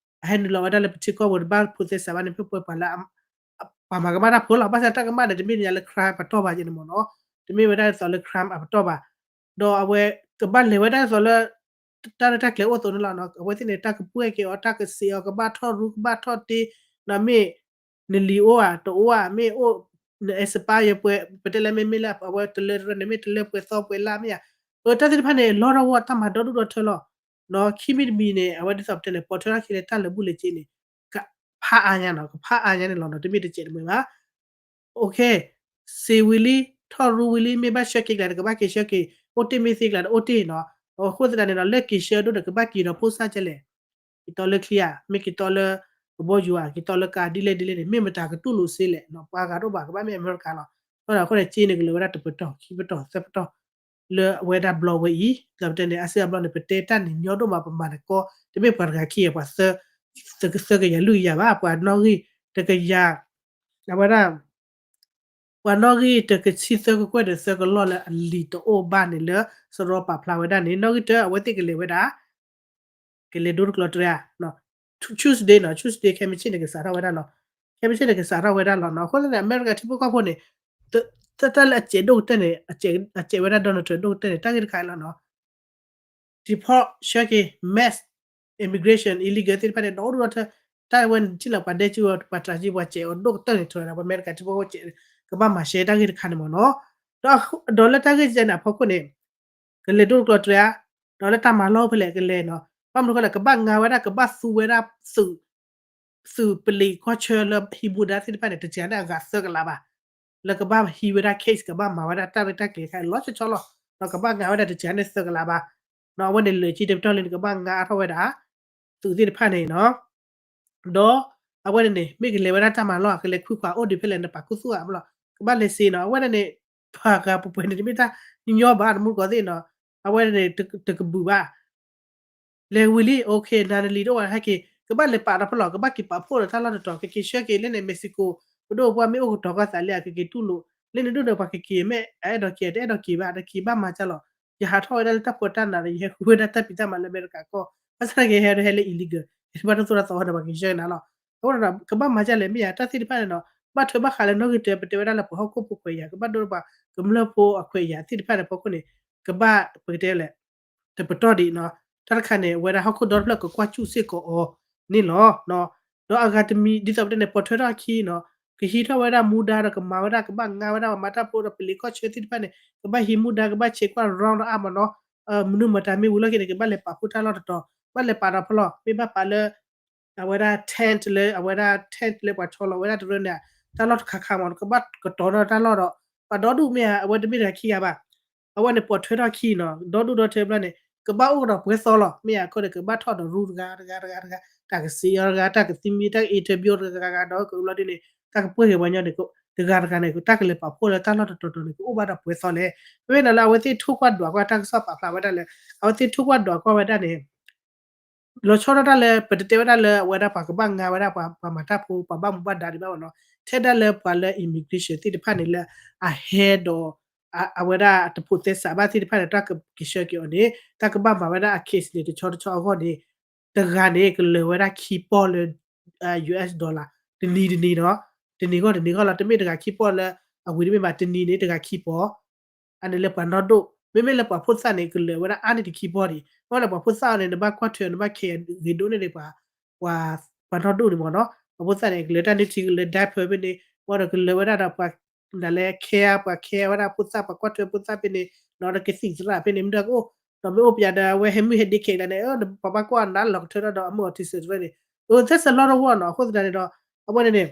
ဟဲနုာ်လီၤဝဲဒၣ်လၢပထံကီၢ်ပူၤ တဘၣ်ဖိးသဲစးဘၣ်န့ၣ် ဖဲပှဲၤပှၤလၢ ပှၤမၤကမၣ်တၢ်ဖိလီၤ. ဘၣ်ဆၣ်တၢ်ကမၣ်န့ၣ် တမ့ၢ်ညါလၢ crime အပတီၢ်ဘၣ်ယဲန့ၣ်မ့ၢ်နီၤ, တမ့ၢ်ဝဲဒၣ်ဒ်သိးလၢ crime အပတီၢ်ဘၣ်, ဒီးအဝဲကဘၣ်လဲၤဝဲဒၣ်ဒ်သိးလၢ တၢ်ရဲၣ်တၢ်ကျဲၤအိၣ်အသိးန့ၣ်လီၤ. အဝဲသ့ၣ်န့ၣ် တၢ်ကပှဲၤက့ၤအီၤ တၢ်ကစံးအီၤ ကဘၣ်ထီၣ်ရူ ကဘၣ်ထီၣ်တ့, မ့ၢ်နလံာ်အိၣ်ဧါ တအိၣ်ဧါ မ့ၢ်အိၣ် န expire ယပှဲၤ ပတဲလၢမ့မ့ၢ်လၢအဝဲတလၢတရၢန့ၣ် မ့ၢ်တလၢပှဲၤသီပှဲၤလါမ့ၢ်ဧါ, တၢ်သ့ၣ်တဖၣ်န့ၣ် လီထီၣ်ဝဲတၢ်မၤဒီဒူၣ်ဒီထၢလီၤ. ခံမံၤတမံၤန့ၣ် အဝဲဒ်သိးပတဲန့ၣ် ပိာ်ထွဲထီၣ်ခံလၢတၢ်လၢာ်ဘူၣ်လၢာ်စ့န့ၣ် ကဖးအါညါနီၤ, ကဖးအါညါန့ၣ်လီၤနီၤ, တမ့ၢ်တစဲးတမှဲၤဘၣ်. စံးဝံၤလံ ထီၣ်ရူဝံၤလံ မ့ၢ်ဘၣ်ဆှၢက့ၤကျါန့ၣ် ကဘၣ်က့ၤဆှၢက့ၤ, အိၣ်တ့ၢ်မ့ၢ်သ့ကျါန့ၣ် အိၣ်တ့ၢ်နီၤ. အဃိသတးန့ၣ်ဒီး လၢက့ၤဆှၢဒိၣ်န့ၣ် ကဘၣ်က့ၤဒီးဖိစၢ်ကဲလဲၣ်, က့ၤတီလၢချံဧါ, မ့ၢ်က့ၤတီလၢကဘီယူၤဧါ, က့ၤတီလၢကါဒ်လဲၣ်ဒ်လဲၣ်န့ၣ် မ့ၢ်မတၤကတူၢ်လိာ်စ့လဲၣ်နီၤ, ပှၤဂၤတအိၣ်ဘၣ် ကဘၣ်မ့ၢ်အမဲရကၤလီၤ. အဃိန့ၣ် စ့န့ၣ် ကလဲၤဝဲဒၣ်တပတီၢ် ခံပတီၢ် သၢပတီၢ် လၢအဝဲဒၣ်ဘျီဝဲအံၤ ဒ်သိးပတဲန့ၣ် အါစုအါဘျီန့ၣ် ပတဲတၢ်န့ၣ်ညီဒိၣ်မး ပမၤတကီ တမ့ၢ်ပှၤတဂၤခံဂၤ ပှၤသၢကယၤလွံၢ်ကယၤဘၣ်, ပှၤနီၣ်ဂံၢ်တကယၤ, အဝဲဒၣ် ပှၤနီၣ်ဂံၢ်တကဆံသၢကကွဲၢ်ဒီးသၢကလီၢ်လၢအလံာ်တအိၣ်ဘၣ်န့ၣ်လၢ စရီပာ်ဖျါဝဲဒၣ်န့ၣ် နီၣ်ဂံၢ်တၢ အဝဲသ့ၣ်ကလဲၤဝဲဒၣ် ကလဲၤဒိတကျီတြဲၤဧါ, Tuesday နီၤ, Tuesday ခဲမုၢ်ဆ့ၣ်န့ၣ် ကစးထီၣ်ဝဲဒၣ်လီၤ, ခဲမုၢ်ဆ့ၣ်န့ၣ် ကစးထီၣ်ဝဲဒၣ်လီၤနီၤ. အဃိသတးန့ၣ် အမဲရကၤထံဖိကီၢ်ဖိန့ၣ် တၢ်လၢအစဲးဒိၣ်ကတၢၢ်န့ၣ် အစဲးဝဲဒၣ် Donald Trump ဒိၣ်ကတၢၢ်န့ၣ် တၢ်ဂ့ၢ်တခါအံၤလီၤနီၤ. deport ဆှၢက့ၤ mass immigration illegal သ့ၣ်တဖၣ်န့ၣ် ဒီဒူၣ်ဒီထၢ တၢ်ဝဲန့ၣ်ထံၣ်လီၤ ပှၤဒဲကၠူအီၤ ပှၤတြၤကၠူ ပှၤစဲးအီၤဒိၣ်ကတၢၢ်န့ၣ် ထီၣ်ဝဲဒၣ် ပှၤအမဲရကၤထံဖိကီၢ်ဖိစဲး ကဘၣ်မၤရှဲတၢ်ဂ့ၢ်တခါန့ၣ်မ့ၢ်နီၤ. ဒီး ဒီးလၢတၢ်ဂ့ၢ်ကဲန့ၣ်အဖီခိၣ်န့ၣ် ကလဲၤဒိတကျီတြဲၤဧါ, ဒီးလၢတၢ်မၤလီၢ်ဖဲလဲၣ်ကလဲၤနီၤ, ဘၣ်မနုၤဃိလဲၣ် ကဘၣ်ငါဝဲဒၣ် ကဘၣ်သူဝဲဒၣ် သုး သုးပလံးကီၢ်ဆၢလၢဟံးမူဒါသ့ၣ်တဖၣ်န့ၣ် တစှၤန့ၢ်အဂၤသၢကလးဘၣ်, လၢကဘၣ်ဟံးဝဲဒၣ် case ကဘၣ်မၤဝဲဒၣ်တၢ်ရဲၣ်တၢ်ကျဲၤခါလီၤဆီဆီလီၤ, ဒီးကဘၣ်ငါဝဲဒၣ်တစှၤန့ၢ်သၢကလးဘၣ်, ဒီးအဝဲန့ၣ်လၢာ်က့တပတီၢ်လံန့ၣ် ကဘၣ်ငါအါထီၣ်ဝဲဒၣ် သုးသ့ၣ်တဖၣ်န့ၣ်နီၤ ဒီးအဝဲန့ၣ်န့ၣ် မ့ၢ်ကလဲၤဝဲဒၣ်တၢ်မၤလီၢ် ကလဲၤခွံခွါအိၣ်ဒံးဖဲလဲၣ် နပာ်ခူသူၣ်ဧါမ့ၢ်လီၤ, ကဘၣ်လဲၤစ့နီၤ အဝဲန့ၣ်န့ၣ် ပှၤဂၤပှဲၤပှဲၤန့ၣ် တမ့ၢ်တၢ်ညီညီဘၣ် တမူတကိးသ့ၣ်နီၤ, အဝဲန့ၣ်န့ၣ် တကဘုးဘၣ် လဲၤဝံၤလံ okay နၤနလံာ်တအိၣ်ဝဲဟဲက့ၤ ကဘၣ်လဲၤပာ်ဒီးဖဲလီၤ ကဘၣ်က့ၤပာ်ဖှိၣ်ဒီးတၢ်လီၢ်တတီၤ ကက့ၤဆှၢက့ၤလၢန့ၣ် Mexico ပဒိၣ်ပှၢ်မ့ၢ်အိၣ်ကတီၤကီၢ်သးလံ ကက့ၤတူၢ်လိာ် လၢန့ၣ်ဒိၣ်ဒီးပှၤကက့ၤမ့ၢ် အအဲၣ်ဒိးက့ၤ တအဲၣ်ဒိးက့ၤဘၣ် တက့ၤဘၣ်မၤကၢ်လီၤ, ယဟးထီၣ်ဝဲဒၣ်လၢတၢ်ဖှီတၢ်နးဒီး ယဟဲဃုဝဲဒၣ်တၢ်ဖံးတၢ်မၤလၢအမဲရကၤကီၢ် ဘၣ်ဆၣ်သနာ်က့ဟဲဒီးဟဲလၢ illegal ယတဘၣ်တသိၣ်တၢ်သီဝဲဒီးပှၤက့ၤဆှၢက့ၤနၤလီၤ, အဃိဒီး ကဘၣ်မၤကၢ်လဲၣ်မ့ၢ်ယါ တၢ်သ့ၣ်တဖၣ်န့ၣ်နီၤ ဘၣ်ထွဲဘၣ်ဃးလၢနီၣ်ဂံၢ်တၢ ပတဲဝဲဒၣ်လၢပှၤဟီၣ်ခိၣ်ဖိခွဲးယာ် ကဘၣ်ဒိပှၤကမျၢၢ်ဖိအခွဲးယာ်သ့ၣ်တဖၣ်န့ၣ် ဖီခိၣ်န့ၣ် ကဘၣ်ပကတဲလဲၣ် တပတီၢ်ဒံးနီၤ, တၢ်တခါန့ၣ် အဝဲဒၣ်ဟီၣ်ခိၣ်ဒီတဖျၢၣ်ကကွၢ်စူၣ်စ့ၢ်ကီးအီၤန့ၣ်လီၤ. ဒီးအဂၤတမံၤ ဒ်သိးပတဲန့ၣ် ပိာ်ထွဲထီၣ်အခံနီၤ, ကဟံးထီၣ်ဝဲဒၣ်မူဒါဒီးကမၤဝဲဒၣ် ကဘၣ်ငါဝဲဒၣ် ပှၤမၤတၢ်ဖိဒီးပလံးကီၢ်ဆၢသ့ၣ်တဖၣ်န့ၣ် ကဘၣ်ဟံးမူဒါ ကဘၣ်ဆဲးကွၢ် round ဒီးအါမးနီၤ, မနုၤမတၤမ့ၢ်ဝံၤလီၢ်ခံန့ၣ် ကဘၣ်လဲၤပာ်ဖှိၣ်တၢ်လီၢ်တတီၤ, ဘၣ်လဲၤပာ်ဒီးဖဲလီၤ မ့ၢ်ဘၣ်ပာ်လၢ အဝဲဒၣ် tent လၢ အဝဲဒၣ် tent လၢပှၤဆီလီၤဝဲဒၣ်တရၢန့ၣ် တၢ်လီၢ်တခါခါမး ကဘၣ်ကတီၤထီၣ်တၢ်လီၢ်ဒီး ပှၤဒီဒူၣ်မ့ၢ်ဧါ အဝဲတမ့ၢ်တဂၤခံဂၤဘၣ်, အဝဲန့ၣ်ပိာ်ထွဲထီၣ်ခံနီၤ, ဒီဒူၣ်ဒီထၢဘျီန့ၣ် ကဘၣ်အိၣ်ကဒီးပှဲၤသီလီၤ မ့ၢ်ဧါ အဃိန့ၣ် ကဘၣ်ထီၣ်ဒီးရူတဂၤတဂၤတဂၤတဂၤ, တၢ်ကစံးအီၤတဂၤ တၢ်ကသံမံ တၢ်က interview တဂၤဂၤဒီး ကဘျီဒ်န့ၣ် တၢ်ကပှဲၤက့ၤပှၤညီန့ၣ် တဂၤတဂၤန့ၣ် တၢ်ကလဲၤပာ်ဖှိၣ်လၢတၢ်လီၢ်တတီၤတီၤန့ၣ် ကအိၣ်ဘၣ်ဒီးပှဲၤသီလဲၣ်, ဖဲဖဲန့ၣ်လၢအဝဲသ့ၣ်ထိၣ်ကွၢ်ဒွးကွၢ် တၢ်ကစီၣ်ပာ်ဖျါဝဲဒၣ်လၢ အဝဲသ့ၣ်ထိၣ်ကွၢ်ဒွးကွၢ်ဝဲဒၣ်န့ၣ် လီၤဆီဒၣ်တၢ်လၢ ပတတဲဝဲဒၣ်လၢအဝဲဒၣ်ပှၤကဘၣ်ငါဝဲဒၣ်ပှၤ ပှၤမၤတၢ်ဖိ ပှၤဘၣ်မူဘၣ်ဒါဒံးဘၣ်မးနီၤ, ထဲဒၣ်လၢပှၤလၢ immigration သ့ၣ်တဖၣ်န့ၣ်လၢ အဟဲဒီး အဝဲဒၣ်တဖိးသဲစးဘၣ်သ့ၣ်တဖၣ်န့ၣ် တၢ်ကက့ၤဆှၢက့ၤအီၤန့ၣ် တၢ်ကဘၣ်မၤဝဲဒၣ်အ case န့ၣ် တဆီတဆီအဂီၢ်န့ၣ် တဂၤန့ၣ် ကလၢာ်ဝဲဒၣ်ခံပီၢ်လၢ US dollar တနံၤတနံၤနီၤ, တနံၤဂီၢ်တနံၤဂီၢ်လီၤ, တမ့ၢ်တဂၤခံပီၢ်လၢ အဝံၤတမ့ၢ်ဘၣ် တနံၤန့ၣ် တဂၤခံပီၢ် အန့ၣ်လၢပှၤနီၢ်ဒိၣ်, မ့မ့ၢ်လၢပှၤဖိသၣ်န့ၣ် ကလၢာ်ဝဲဒၣ်အါန့ၢ်တခံပီၢ်ဒံး, ဘၣ်လၢပှၤဖိသၣ်အီၤန့ၣ် နဘၣ်ကွၢ်ထွဲ နဘၣ်ခဲဂ့ၤဒိၣ်န့ၢ်ဒံးပှၤ, ပှၤနီၢ်ဒိၣ်န့ၣ်မ့ၢ်နီၤ, ပှၤဖိသၣ်န့ၣ် ကလၢာ်တၢ်နုၢ်ထံ ကလၢာ် diaper ဖဲန့ၣ်, ဘၣ်ဒီးကလၢာ်ဝဲဒၣ်ဒီးပှၤ ဒ်လဲၣ် care ပှၤ care ဝဲဒၣ်ဖိသၣ် ပှၤကွၢ်ထွဲဖိသၣ်ဖဲန့ၣ် ဒီးကသံၣ်သရၣ်ဖဲန့ၣ် မ့ၢ်ဒၣ်ကအိၣ် ဒီးမ့ၢ်အိၣ်ပယၤဒီး အဝဲဟဲမုၢ်ဟဲဒ့ခဲလၢာ်န့ၣ် ပှၤဘၣ်ကွၢ်နၤလီၤကထၢထီၣ်ဒီးအမုၢ် autism တဖၣ်န့ၣ် အိၣ်သဲစလီထီၣ်ဝဲနီၤ အဃိသတးန့ၣ်ဒီး အဝဲန့ၣ်န့ၣ်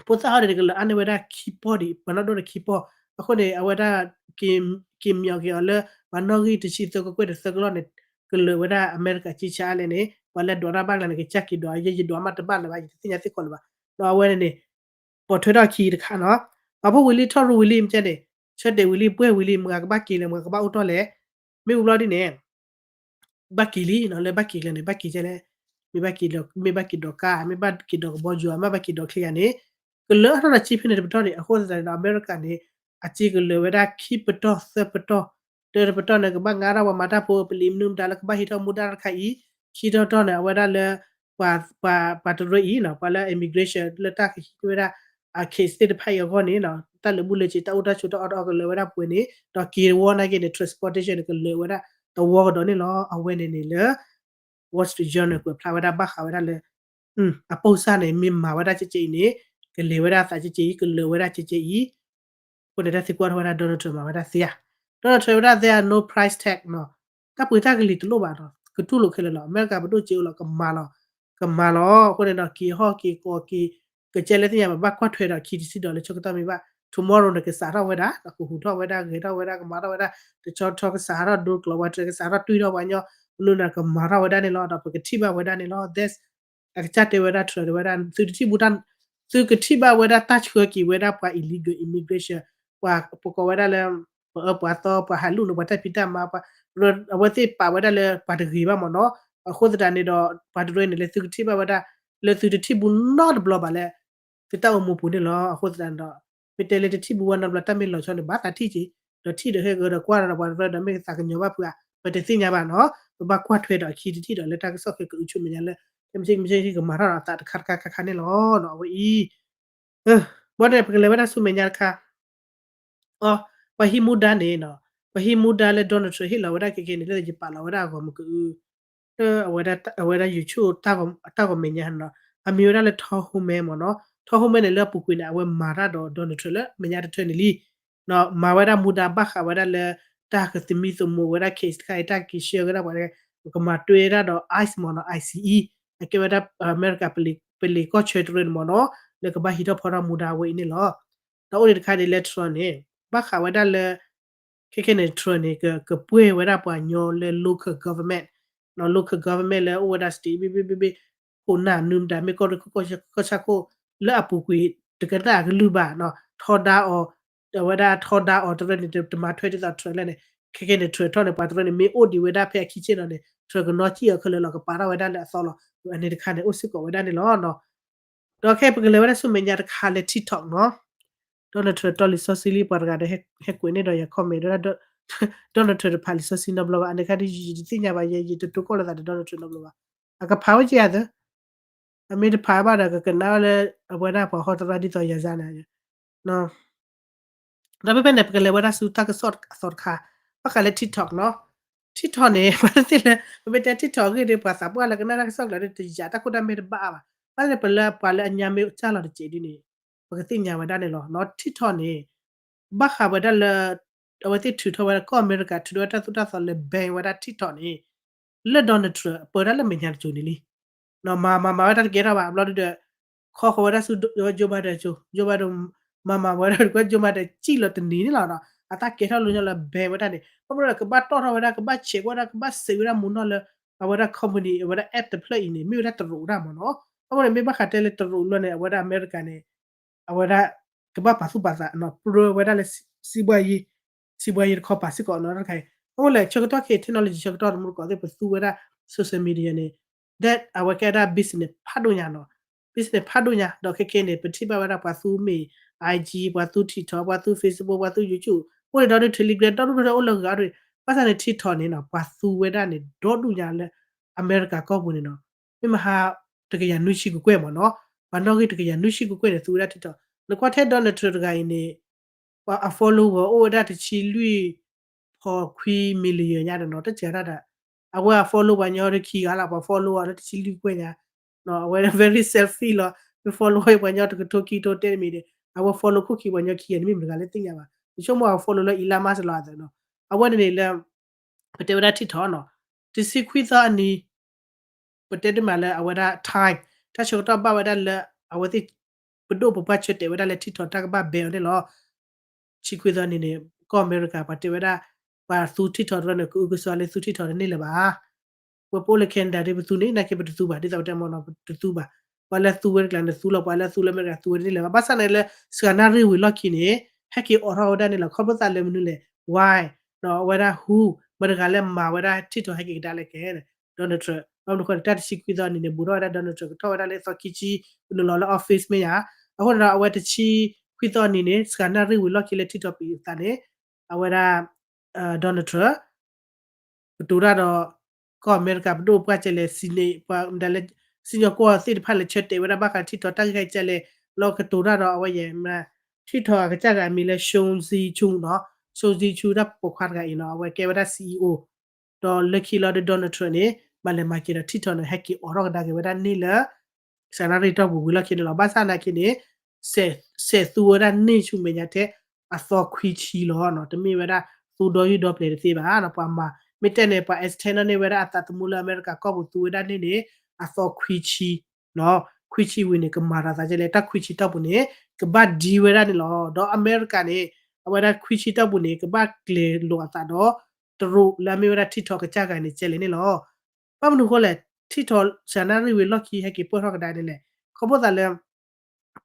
ဖိသၣ်ဟီန့ၣ် ကလၢာ်အါန့ၢ်ဝဲဒၣ်ခံပီၢ်ဒံး ပှၤနီၢ်ဒိၣ်န့ၣ်ခံပီၢ် အဃိန့ၣ် အဝဲဒၣ် က့ၤမံၤက့ၤအီၤလၢ ပှၤနီၣ်ဂံၢ်တဆံသၢကကွဲၢ်တသၢကလီၢ်န့ၣ် ကလၢာ်ဝဲဒၣ်အမဲရကၤကံဆါလဲၣ်န့ၣ် ပှၤလၢဒွးတၢ်ဘၣ်ကျါန့ၣ် ကစၢ်က့ၤဒွး ယဲယဒွးမးတဘၣ်လၢၤဘၣ် ယတသ့ၣ်ညါသ့ၣ်ခီလၢၤဘၣ် ဒီးအဝဲန့ၣ်န့ၣ် ပိာ်ထွဲထီၣ်အခံတခါနီၤ ပှၤဖှီၣ်ဝံၤလံထီၣ်ရူဝံၤလံ မ့ၢ်ကဲန့ၣ် ဆၢတဲာ်ဝံၤလံပှဲၤဝံၤလံ မတၤကဘၣ်က့ၤလဲၣ် မတၤကဘၣ်အိၣ်ထီၣ်လဲၣ် မ့ၢ်ဝံၤဘျီဒ်န့ၣ် ဘၣ်က့ၤလံနီၤ လၢဘၣ်က့ၤကျဲန့ၣ် ဘၣ်က့ၤကဲလဲၣ် မ့ၢ်ဘၣ်က့ၤလၢ မ့ၢ်ဘၣ်က့ၤဒိးကါ မ့ၢ်ဘၣ်က့ၤဒိးကဘီယူၤ မ့ၢ်ဘၣ်က့ၤဒိးချ့ဂၤန့ၣ် ကလၢာ်အါထီၣ်ဒီးစ့ဖဲန့ၣ်တပတီၢ်န့ၣ် အဃိသတးန့ၣ်ဒီး အမဲရကၤန့ၣ် အစ့ကလၢာ်ဝဲဒၣ်ခံပတီၢ်သၢပတီၢ် တၢတပတီၢ်န့ၣ် ကဘၣ်ငါထီၣ်ပှၤမၤတၢ်ဖိ ပလံၤမနုၤမတၤလၢကဘၣ်ဟံးထီၣ်မူဒါတခါအံၤ ခံတီတီၢ်န့ၣ် အဝဲဒၣ်လၢ ပှၤ ပှၤ ပှၤတရၢအံၤနီၤ ပှၤလၢ immigration လၢတၢ်ကဟံးန့ၢ်ဝဲဒၣ် အ case သ့ၣ်တဖၣ်အံၤအဂီၢ်န့ၣ်နီၤ တၢ်လၢာ်ဘူၣ်လၢာ်စ့ၤ တၢ်အိၣ်တၢ်ဆိးတၢ်အီၣ်တၢ်အီကလၢာ်ဝဲဒၣ်ပှဲၤန့ၣ် ဒီးက့ၤဝီနာ်က့န့ၣ် transportation န့ၣ် ကလၢာ်ဝဲဒၣ်တဝီကဒီးန့ၣ်လီၤ. အဝဲန့ၣ်န့ၣ်လၢ Wall Street Journal ကွဲးဖျါဝဲဒၣ်ဘၣ်ဃးဝဲဒၣ်လၢ အပိၢ်စၢ်န့ၣ် မ့ၢ်မၤဝဲဒၣ်ကဲကဲအံၤန့ၣ် ကလဲၤဝဲဒၣ်သးကဲကဲအံၤ ကလၢာ်ဝဲဒၣ်ကဲကဲအံၤ အဃိန့ၣ် တၢ်သံကွၢ်ထီၣ်ဝဲဒၣ် Donald Trump မၤဝဲဒၣ်သ့ဧါ. Donald Trump ဝဲဒၣ်သ့ဧါ no price tag နီၤ တၢ်ပှ့ၤတၢ်ကလံၤတလိၣ်ဘၣ်နီၤ ကတူၢ်လိာ်ခဲလၢာ်လီၤ. အမဲရကၤပဒိၣ်စ့အိၣ်လီၤ ကမၤလီၤ ကမၤလီၤ. အဃိန့ၣ်ဒီး က့ၤဟီၣ်က့ၤကီၤက့ၤ ကကဲလၢသ့ၣ်ညါဘၣ် ဘၣ်ကွၢ်ထွဲဒီးခံတဆံဒီး လၢဆၢကတီၢ်မ့ၢ်ဘၣ် tomorrow န့ၣ် ကစးထီၣ်ဝဲဒၣ် ကဟူးထီၣ်ဝဲဒၣ် ဂဲၤထီၣ်ဝဲဒၣ် ကမၤထီၣ်ဝဲဒၣ် တဆီထီကစးထီၣ်ဒိကျိးဝဲ ကစးထီၣ်တွံၢ်ထီၣ်ပှၤညီ မနုၤန့ၣ် ကမၤထီၣ်ဝဲဒၣ်န့ၣ်လီၤ. ဒီးပကထံၣ်ဘၣ်ဝဲဒၣ်န့ၣ်လီၤ. That's အကစၢ်တဲဝဲဒၣ် Trump တဲဝဲဒၣ် သုတထံၣ်ဘူးတၢ် သုကထံၣ်ဘၣ်ဝဲဒၣ်တၢ်ဆှၢက့ၤဝဲဒၣ်ပှၤ illegal immigration ပှၤပကိးဝဲဒၣ်လၢ ပအၢပှၤသီ ပှၤဟးလူၣ်န့ၣ် ပှၤတၢ်ဖံးတၢ်မၤ ပှၤ အဝဲသ့ၣ်ပာ်ဝဲဒၣ်လၢပှၤတဂ့ၤဘၣ်မ့ၢ်နီၤ. အဃိသတးန့ၣ်ဒီး ပှၤတရၢန့ၣ် လၢသုကထံၣ်ဘၣ်ဝဲဒၣ် လၢသုတထံၣ်ဘူးနီတဘျီဘၣ်လၢ သုတၢ်အိၣ်မူပူၤန့ၣ်လီၤ. အဃိသတးန့ၣ်ဒီး မ့ၢ်တဲလၢတထံၣ်ဘူးဝဲနီတဘျီ တၢ်မ့ၢ်လီၤဆီန့ၣ် ဘၣ်သးထံၣ်က့ၤ ဒီးထံၣ်ဒီးဟဲဂၢၢ်ဒီးကွၢ်ဒီးပှၤတရၢဒီးမ့ၢ်ကသးကညီၤဘၣ်ဖုးဧါ ပတသ့ၣ်ညါဘၣ်နီၤ. ပဘၣ်ကွၢ်ထွဲဒီးအခံတထံၣ်ဒီးလၢတၢ်ကစီၣ်ခဲကအုးဆိမဲာ်ညါလၢ တမ့ၢ်ကမ့ၢ်ကမၤထီၣ်ဒီးအသးတခါတခါခါခါန့ၣ်လီၤ. အဝဲအံၤ ဘၣ်ဒီးပကလဲၤဝဲဒၣ်ဆူမဲာ်ညါတခါ အ ပှၤဟံးမူဒါန့ၣ်နီၤ ပှၤဟံးမူဒါလၢ Donald Trump ဟ့ၣ်လီၤဝဲဒၣ်ခဲကဲန့ၣ် လၢယပာ်လီၤဝဲဒၣ်အဂီၢ်မ့ၢ်ကအု လၢအဝဲဒၣ် အဝဲဒၣ် YouTube တၢ်ဂီၤမဲာ်ညါနီၤ အမံၤဝဲဒၣ်လၢ Tom Homan မ့ၢ်နီၤ Tom Homan န့ၣ် လၢအပူၤကွံာ်န့ၣ် အဝဲမၤတၢ်ဒီး Donald Trump လၢမဲာ်ညါတထၢန့ၣ်လံ မၤဝဲဒၣ်မူဒါဘၣ်ဃးဝဲဒၣ်လၢ တၢ်ကသမံသမိးဝဲဒၣ် case တခါအံၤ တၢ်က့ၤဆှၢဝဲဒၣ်ပှၤ ပကမၤတွဲဒၣ်ဒီး ICE မ့ၢ်နီၤ ICE အကဲဝဲဒၣ်အမဲရကၤ ပလံၤကီၢ်ဆၢတရၢန့ၣ်မ့ၢ်နီၤ လၢကဘၣ်ဟံးထီၣ်ဖီထီၣ်မူဒါဝဲအံၤန့ၣ်လီၤ. ဒီးအိၣ်ဒံးတခါန့ၣ်လၢ Trump န့ၣ် ဘၣ်ဃးဝဲဒၣ်လၢ ခဲခဲန့ၣ် Trump န့ၣ် ကပှဲၤဝဲဒၣ်ပှၤညီလၢ local government နီၤ local government လၢအိၣ်ဝဲဒၣ် state ဘ့ၣ်ဘ့ၣ်ဘ့ၣ်ဘ့ၣ် ခိၣ်နၢ်နုၤမတၤ မ့ၢ်ကီၢ်ရ့ၣ်ခိၣ်ကီၢ်ဆၢခိၣ် လၢအပူၤကွံာ် တကနၣ်အကလုၢ်ဘၣ်နီၤ ထီဒါအီၤ အဝဲဒၣ်ထီဒါအီၤတရၢန့ၣ် တမၤထွဲဒ်သိး Trump လဲၣ်န့ၣ် ခဲခဲန့ၣ် Trump ထီၣ်န့ၣ် ပှၤတရၢန့ၣ် မ့ၢ်အိၣ်ဒံးဝဲဒၣ်ဖဲအခံဆ့ၣ်နီၤန့ၣ် Trump ကနီၣ်စံၣ်အီၤခဲလၢာ်လီၤ ကပာ်ထီၣ်ဝဲဒၣ်လၢအသီလီၤ. အန့ၣ်တခါန့ၣ် အိၣ်စ့ၢ်ကီးဝဲဒၣ်န့ၣ်လီၤ. ဒီးခဲပကလဲၤဝဲဒၣ်ဆူမဲာ်ညါတခါလၢ TikTok နီၤ Donald Trump တီလံာ်စီဆှံလံ ပှၤတဂၤဒီးဟဲကွဲးန့ၢ်ဒီးယၤ comment ဝဲဒၣ် Donald Trump တဖးလံာ်စီဆှံနီတဘျီဘၣ် အန့ၣ်ခါဒီးယတသ့ၣ်ညါဘၣ် ယဲယတတိၤကီၢ်လိာ်သးဒီး Donald Trump နီတဘျီဘၣ် အကဖးဝဲကယၤသၢ အမ့ၢ်တဖးဘၣ်ဒီးကကနၣ်ဝဲလၢ အဝဲဒၣ်ပှၤဟီတရၣ်ဒ်သိးယၤစါန့ၣ် ဒီးဖဲဖဲန့ၣ် ပကလဲၤဝဲဒၣ်ဆူတၢ်ကစီၣ်အသီတခါ ဘၣ်ဃးလၢ TikTok နီၤ TikTok န့ၣ် ပှၤသ့ၣ်လၢ ပမ့ၢ်တဲ TikTok အဂ့ၢ်ဒီး ပှၤသးပှၢ်လၢကနၣ်တၢ်ကစီၣ်ကျၢၤဒီး တယာ်တၢ်ခိၣ်တၢ်မဲာ်တဘၣ်အါဘၣ် ဘၣ်သ့ၣ်လၢပှၤလၢအညါမ့ၢ်စၢ်လီၤတစဲးဒ်န့ၣ် ပကသ့ၣ်ညါဝဲဒၣ်န့ၣ်လီၤ. TikTok န့ၣ် ဘၣ်ဃးဝဲဒၣ်လၢ အဝဲသ့ၣ်ထုးထီၣ်ဝဲဒၣ် ကီၢ်အမဲရကၤ ထုးထီၣ်ဝဲတၢ်သိၣ်တၢ်သီလၢ ban ဝဲဒၣ် TikTok န့ၣ် လၢ Donald Trump ပၢတၢ်လၢမဲာ်ညါတစိၤန့ၣ်လံ မၤမၤမၤဝဲတၢ်တကဲထီၣ်ဘၣ် ဘျီဒုဒီး ခီဃီၤဝဲဒၣ်ဆူ Joe Biden အစိၤ Joe Biden မၤမၤဝဲဒၣ် Joe Biden စံၣ်လီၤတနံၤန့ၣ်လီၤ အတၢ်ကဲထီၣ်လိၤညီလၢ ban ဝဲဒၣ်န့ၣ် ဘၣ်မနုၤဒီး ကဘၣ်တီၣ်ထီၣ်ဝဲဒၣ် ကဘၣ်ဆဲးကွၢ်ဝဲဒၣ် ကဘၣ်စံးဝဲဒၣ်မူနီၢ်လၢ အဝဲဒၣ် company အဝဲဒၣ် app တဖျၢၣ်အံၤန့ၣ် မ့ၢ်ဝဲဒၣ်တရူးဒၣ်မ့ၢ်နီၤ ဘၣ်မနုၤမ့ၢ်ဘၣ်ဃးတဲလၢတရူးလီၤန့ၣ် အဝဲဒၣ်အမဲရကၤန့ၣ် အဝဲဒၣ် ကဘၣ်ပာ်သူၣ်ပာ်သး ပြၢဝဲဒၣ်လၢ စံးဘှါယံၤ စံးဘှါယံၤတခီပာ်စ့ၢ်ကီးနီတခါအံၤ အဃိလဲၣ်ဆၢကတီၢ်ခဲအံၤ technology ဆၢကတီၢ်တမူတကိးသ့ၣ် ပသူဝဲဒၣ် social media န့ၣ် that အဝဲကဲဒၣ် business ဖးဒိၣ်ညါနီၤ business ဖးဒိၣ်ညါ ဒီးခဲခဲန့ၣ် ပထံၣ်ဘၣ်ဝဲဒၣ်ပှၤသူမ့ၢ် IG ပှၤသူ TikTok ပှၤသူ Facebook ပှၤသူ YouTube အိၣ်ဒံးဒီး Telegram ဒီဒူၣ်ဒီထၢအိၣ်လၢဂၤဒီး ဘၣ်ဆၣ်န့ၣ် TikTok န့ၣ်နီၤ ပှၤသူဝဲဒၣ်န့ၣ် ဒီဒူၣ်ညါလၢ အမဲရကၤကီၢ်ပူၤန့ၣ်နီၤ မ့ၢ်မဟါ တကယၤနွံဆံကကွဲၢ်မ့ၢ်နီၤ ပှၤနီၣ်ဂံၢ်တကယၤနွံဆံကကွဲၢ်န့ၣ် သူဝဲဒၣ် TikTok နကွၢ်ထဲ Donald Trump တဂၤအံၤန့ၣ် ပှၤအ follower အိၣ်ဝဲဒၣ်တဆံလွံၢ်ဖီခွံ million ညါဒီးနီၤ တစှၤတၢ်ဒီး အဝဲအ follow ပှၤညီတခံဂၤလီၤ ပှၤ follow အီၤလၢတဆံလွံၢ်ကွဲၢ်ညါ အဝဲ very selfish လီၤ မ့ၢ် follow ပှၤညီတကထိခံကထိတဲတမံၤဒီး အဝဲ follow ခိၣ်ခံပှၤကညီခံဂၤန့ၣ် မ့ၢ်မတၤတဂၤလဲၣ်သ့ၣ်ညါဘၣ်. ယဆိကမိၣ်အ follow လၢ Elon Musk လီၤအသးနီၤ. အဝဲန့ၣ်န့ၣ်လၢ ပတဲဝဲဒၣ် TikTok နီၤ, တဆံခွံသီအနံၤ ပတဲဒ်မးလၢအဝဲဒၣ် time တၢ်ဆၢကတီၢ်ဘၣ်ဝဲဒၣ်လၢ အဝဲသ့ၣ် ပဒိၣ်ပပှၢ်ဆၢတဲာ်ဝဲဒၣ်လၢ TikTok တၢ်ကဘၣ် ban အီၤန့ၣ်လီၤ. ဆံခွံသီအနံၤန့ၣ် ကီၢ်အမဲရကၤ ပှၤတဲဝဲဒၣ် ပှၤသူ TikTok တရၢန့ၣ် ကအုကစွါလၢသူ TikTok တန့ၢ်လၢၤဘၣ်. ဝဲပအိၣ်လၢ Canada ဒ်ပသူန့ၣ် နာ်က့ပတသူဘၣ် ဒ်သိးပတဲမ့ၢ်နီၤ ပတသူဘၣ်. ပှၤလၢသူဝဲတကျါန့ၣ်သူလီၤ ပှၤလၢသူလၢအမဲရကၤသူဝဲတန့ၢ်လၢၤဘၣ်. ဘၣ်ဆၣ်န့ၣ်လၢ စှၤနၣ်ရံၣ်ဝံၤလီၢ်ခံန့ၣ် ဟဲက့ၤအိးထီၣ်ဝဲဒၣ်န့ၣ်လီၤ. ခီဖျိသးလၢမနုၤလဲၣ် why ဒီးအဝဲဒၣ် who မတၤတဂၤလၢမၤဝဲဒၣ် TikTok ဟဲက့ၤကဒါလဲၣ်ကဲ Donald Trump ဘၣ်မနုၤဃိန့ၣ် တၢ်တဆံခွံသီအနံၤန့ၣ် ဘူးထီၣ်ဝဲဒၣ် Donald Trump ကထီၣ်ဝဲဒၣ်လၢအသီခံဆံ ကနုာ်လီၤလၢ office မ့ၢ်ဧါ. အဃိန့ၣ်ဒီး အဝဲတဆံခွံသီအနံၤန့ၣ် စှၤနၣ်ရံၣ်ဝံၤလီၢ်ခံလၢ TikTok ပံးအသးန့ၣ် အဝဲဒၣ် Donald Trump ကတိၤတၢ်ဒီး ကီၢ်အမဲရကၤပဒိၣ်ပှၢ်ကဲလဲၣ် စံၣ်ညီၣ်ကွီၢ်သ့ၣ်တဖၣ်လဲၣ် ဆၢတဲာ်ဝဲဒၣ်ဘၣ်ဃး TikTok တၢ်ဂ့ၢ်ခဲအံၤကဲလဲၣ် လီၤကတိၤတၢ်ဒီးအဝဲယဲၢ် TikTok အကစၢ်တဂၤအမံၤလၢ Shou Zi Chou နီၤ, Shou Zi Chou တၢ်ပိာ်ခွါတဂၤအံၤနီၤ အဝဲကဲဝဲဒၣ် CEO ဒီးလၢခံလီၤဒီး Donald Trump န့ၣ် ဘၣ်လဲၤမၤက့ၤဒီး TikTok န့ၣ် ဟဲက့ၤအိးထီၣ်ကဒါက့ၤဝဲဒၣ်န့ၢ်လၢ စှၤနၣ်ရံၣ်တီၢ်ပူၤဝံၤလီၢ်ခံန့ၣ်လီၤ. ဘၣ်ဆၣ်နာ်က့န့ၣ် စဲးသူဝဲဒၣ်န့ၢ်ဆူမဲာ်ညါထဲ အသီခွံဆံလီၤ. တမ့ၢ်ဝဲဒၣ်သူဒီယုၢ်ဒီပျဲၤတသ့ဘၣ်နီၤ. ပှၤမၤ မ့ၢ်တဲန့ၣ် ပှၤ extend န့ၢ်ဝဲဒၣ်အသးသမူလၢအမဲရကၤကီၢ်ပူၤသူဝဲဒၣ်န့ၢ်န့ၣ် အသီခွံဆံ ခွံဆံဝံၤန့ၣ် ကမၤဒီးသးကဲလဲၣ် တၢ်ခွံဆံတီၢ်ပူၤန့ၣ် ကဘၣ်ဒံဝဲဒၣ်န့ၣ်လီၤ. ဒီးအမဲရကၤန့ၣ် အဝဲဒၣ်ခွံဆံတီၢ်ပူၤန့ၣ် ကဘၣ်ကျဲၤလိာ်အသးဒီး တရူးလၢအမ့ၢ်ဝဲဒၣ် TikTok ကစၢ်ဂၤန့ၣ်ကဲလဲၣ်န့ၣ်လီၤ. ဘၣ်မနုၤဃိလဲၣ် TikTok စှၤနၣ်ရံၣ်ဝံၤလီၢ်ခံဟဲက့ၤပၢၢ်ထီၣ်ကဒါန့ၣ်လဲၣ် ခီဖျိသးလၢ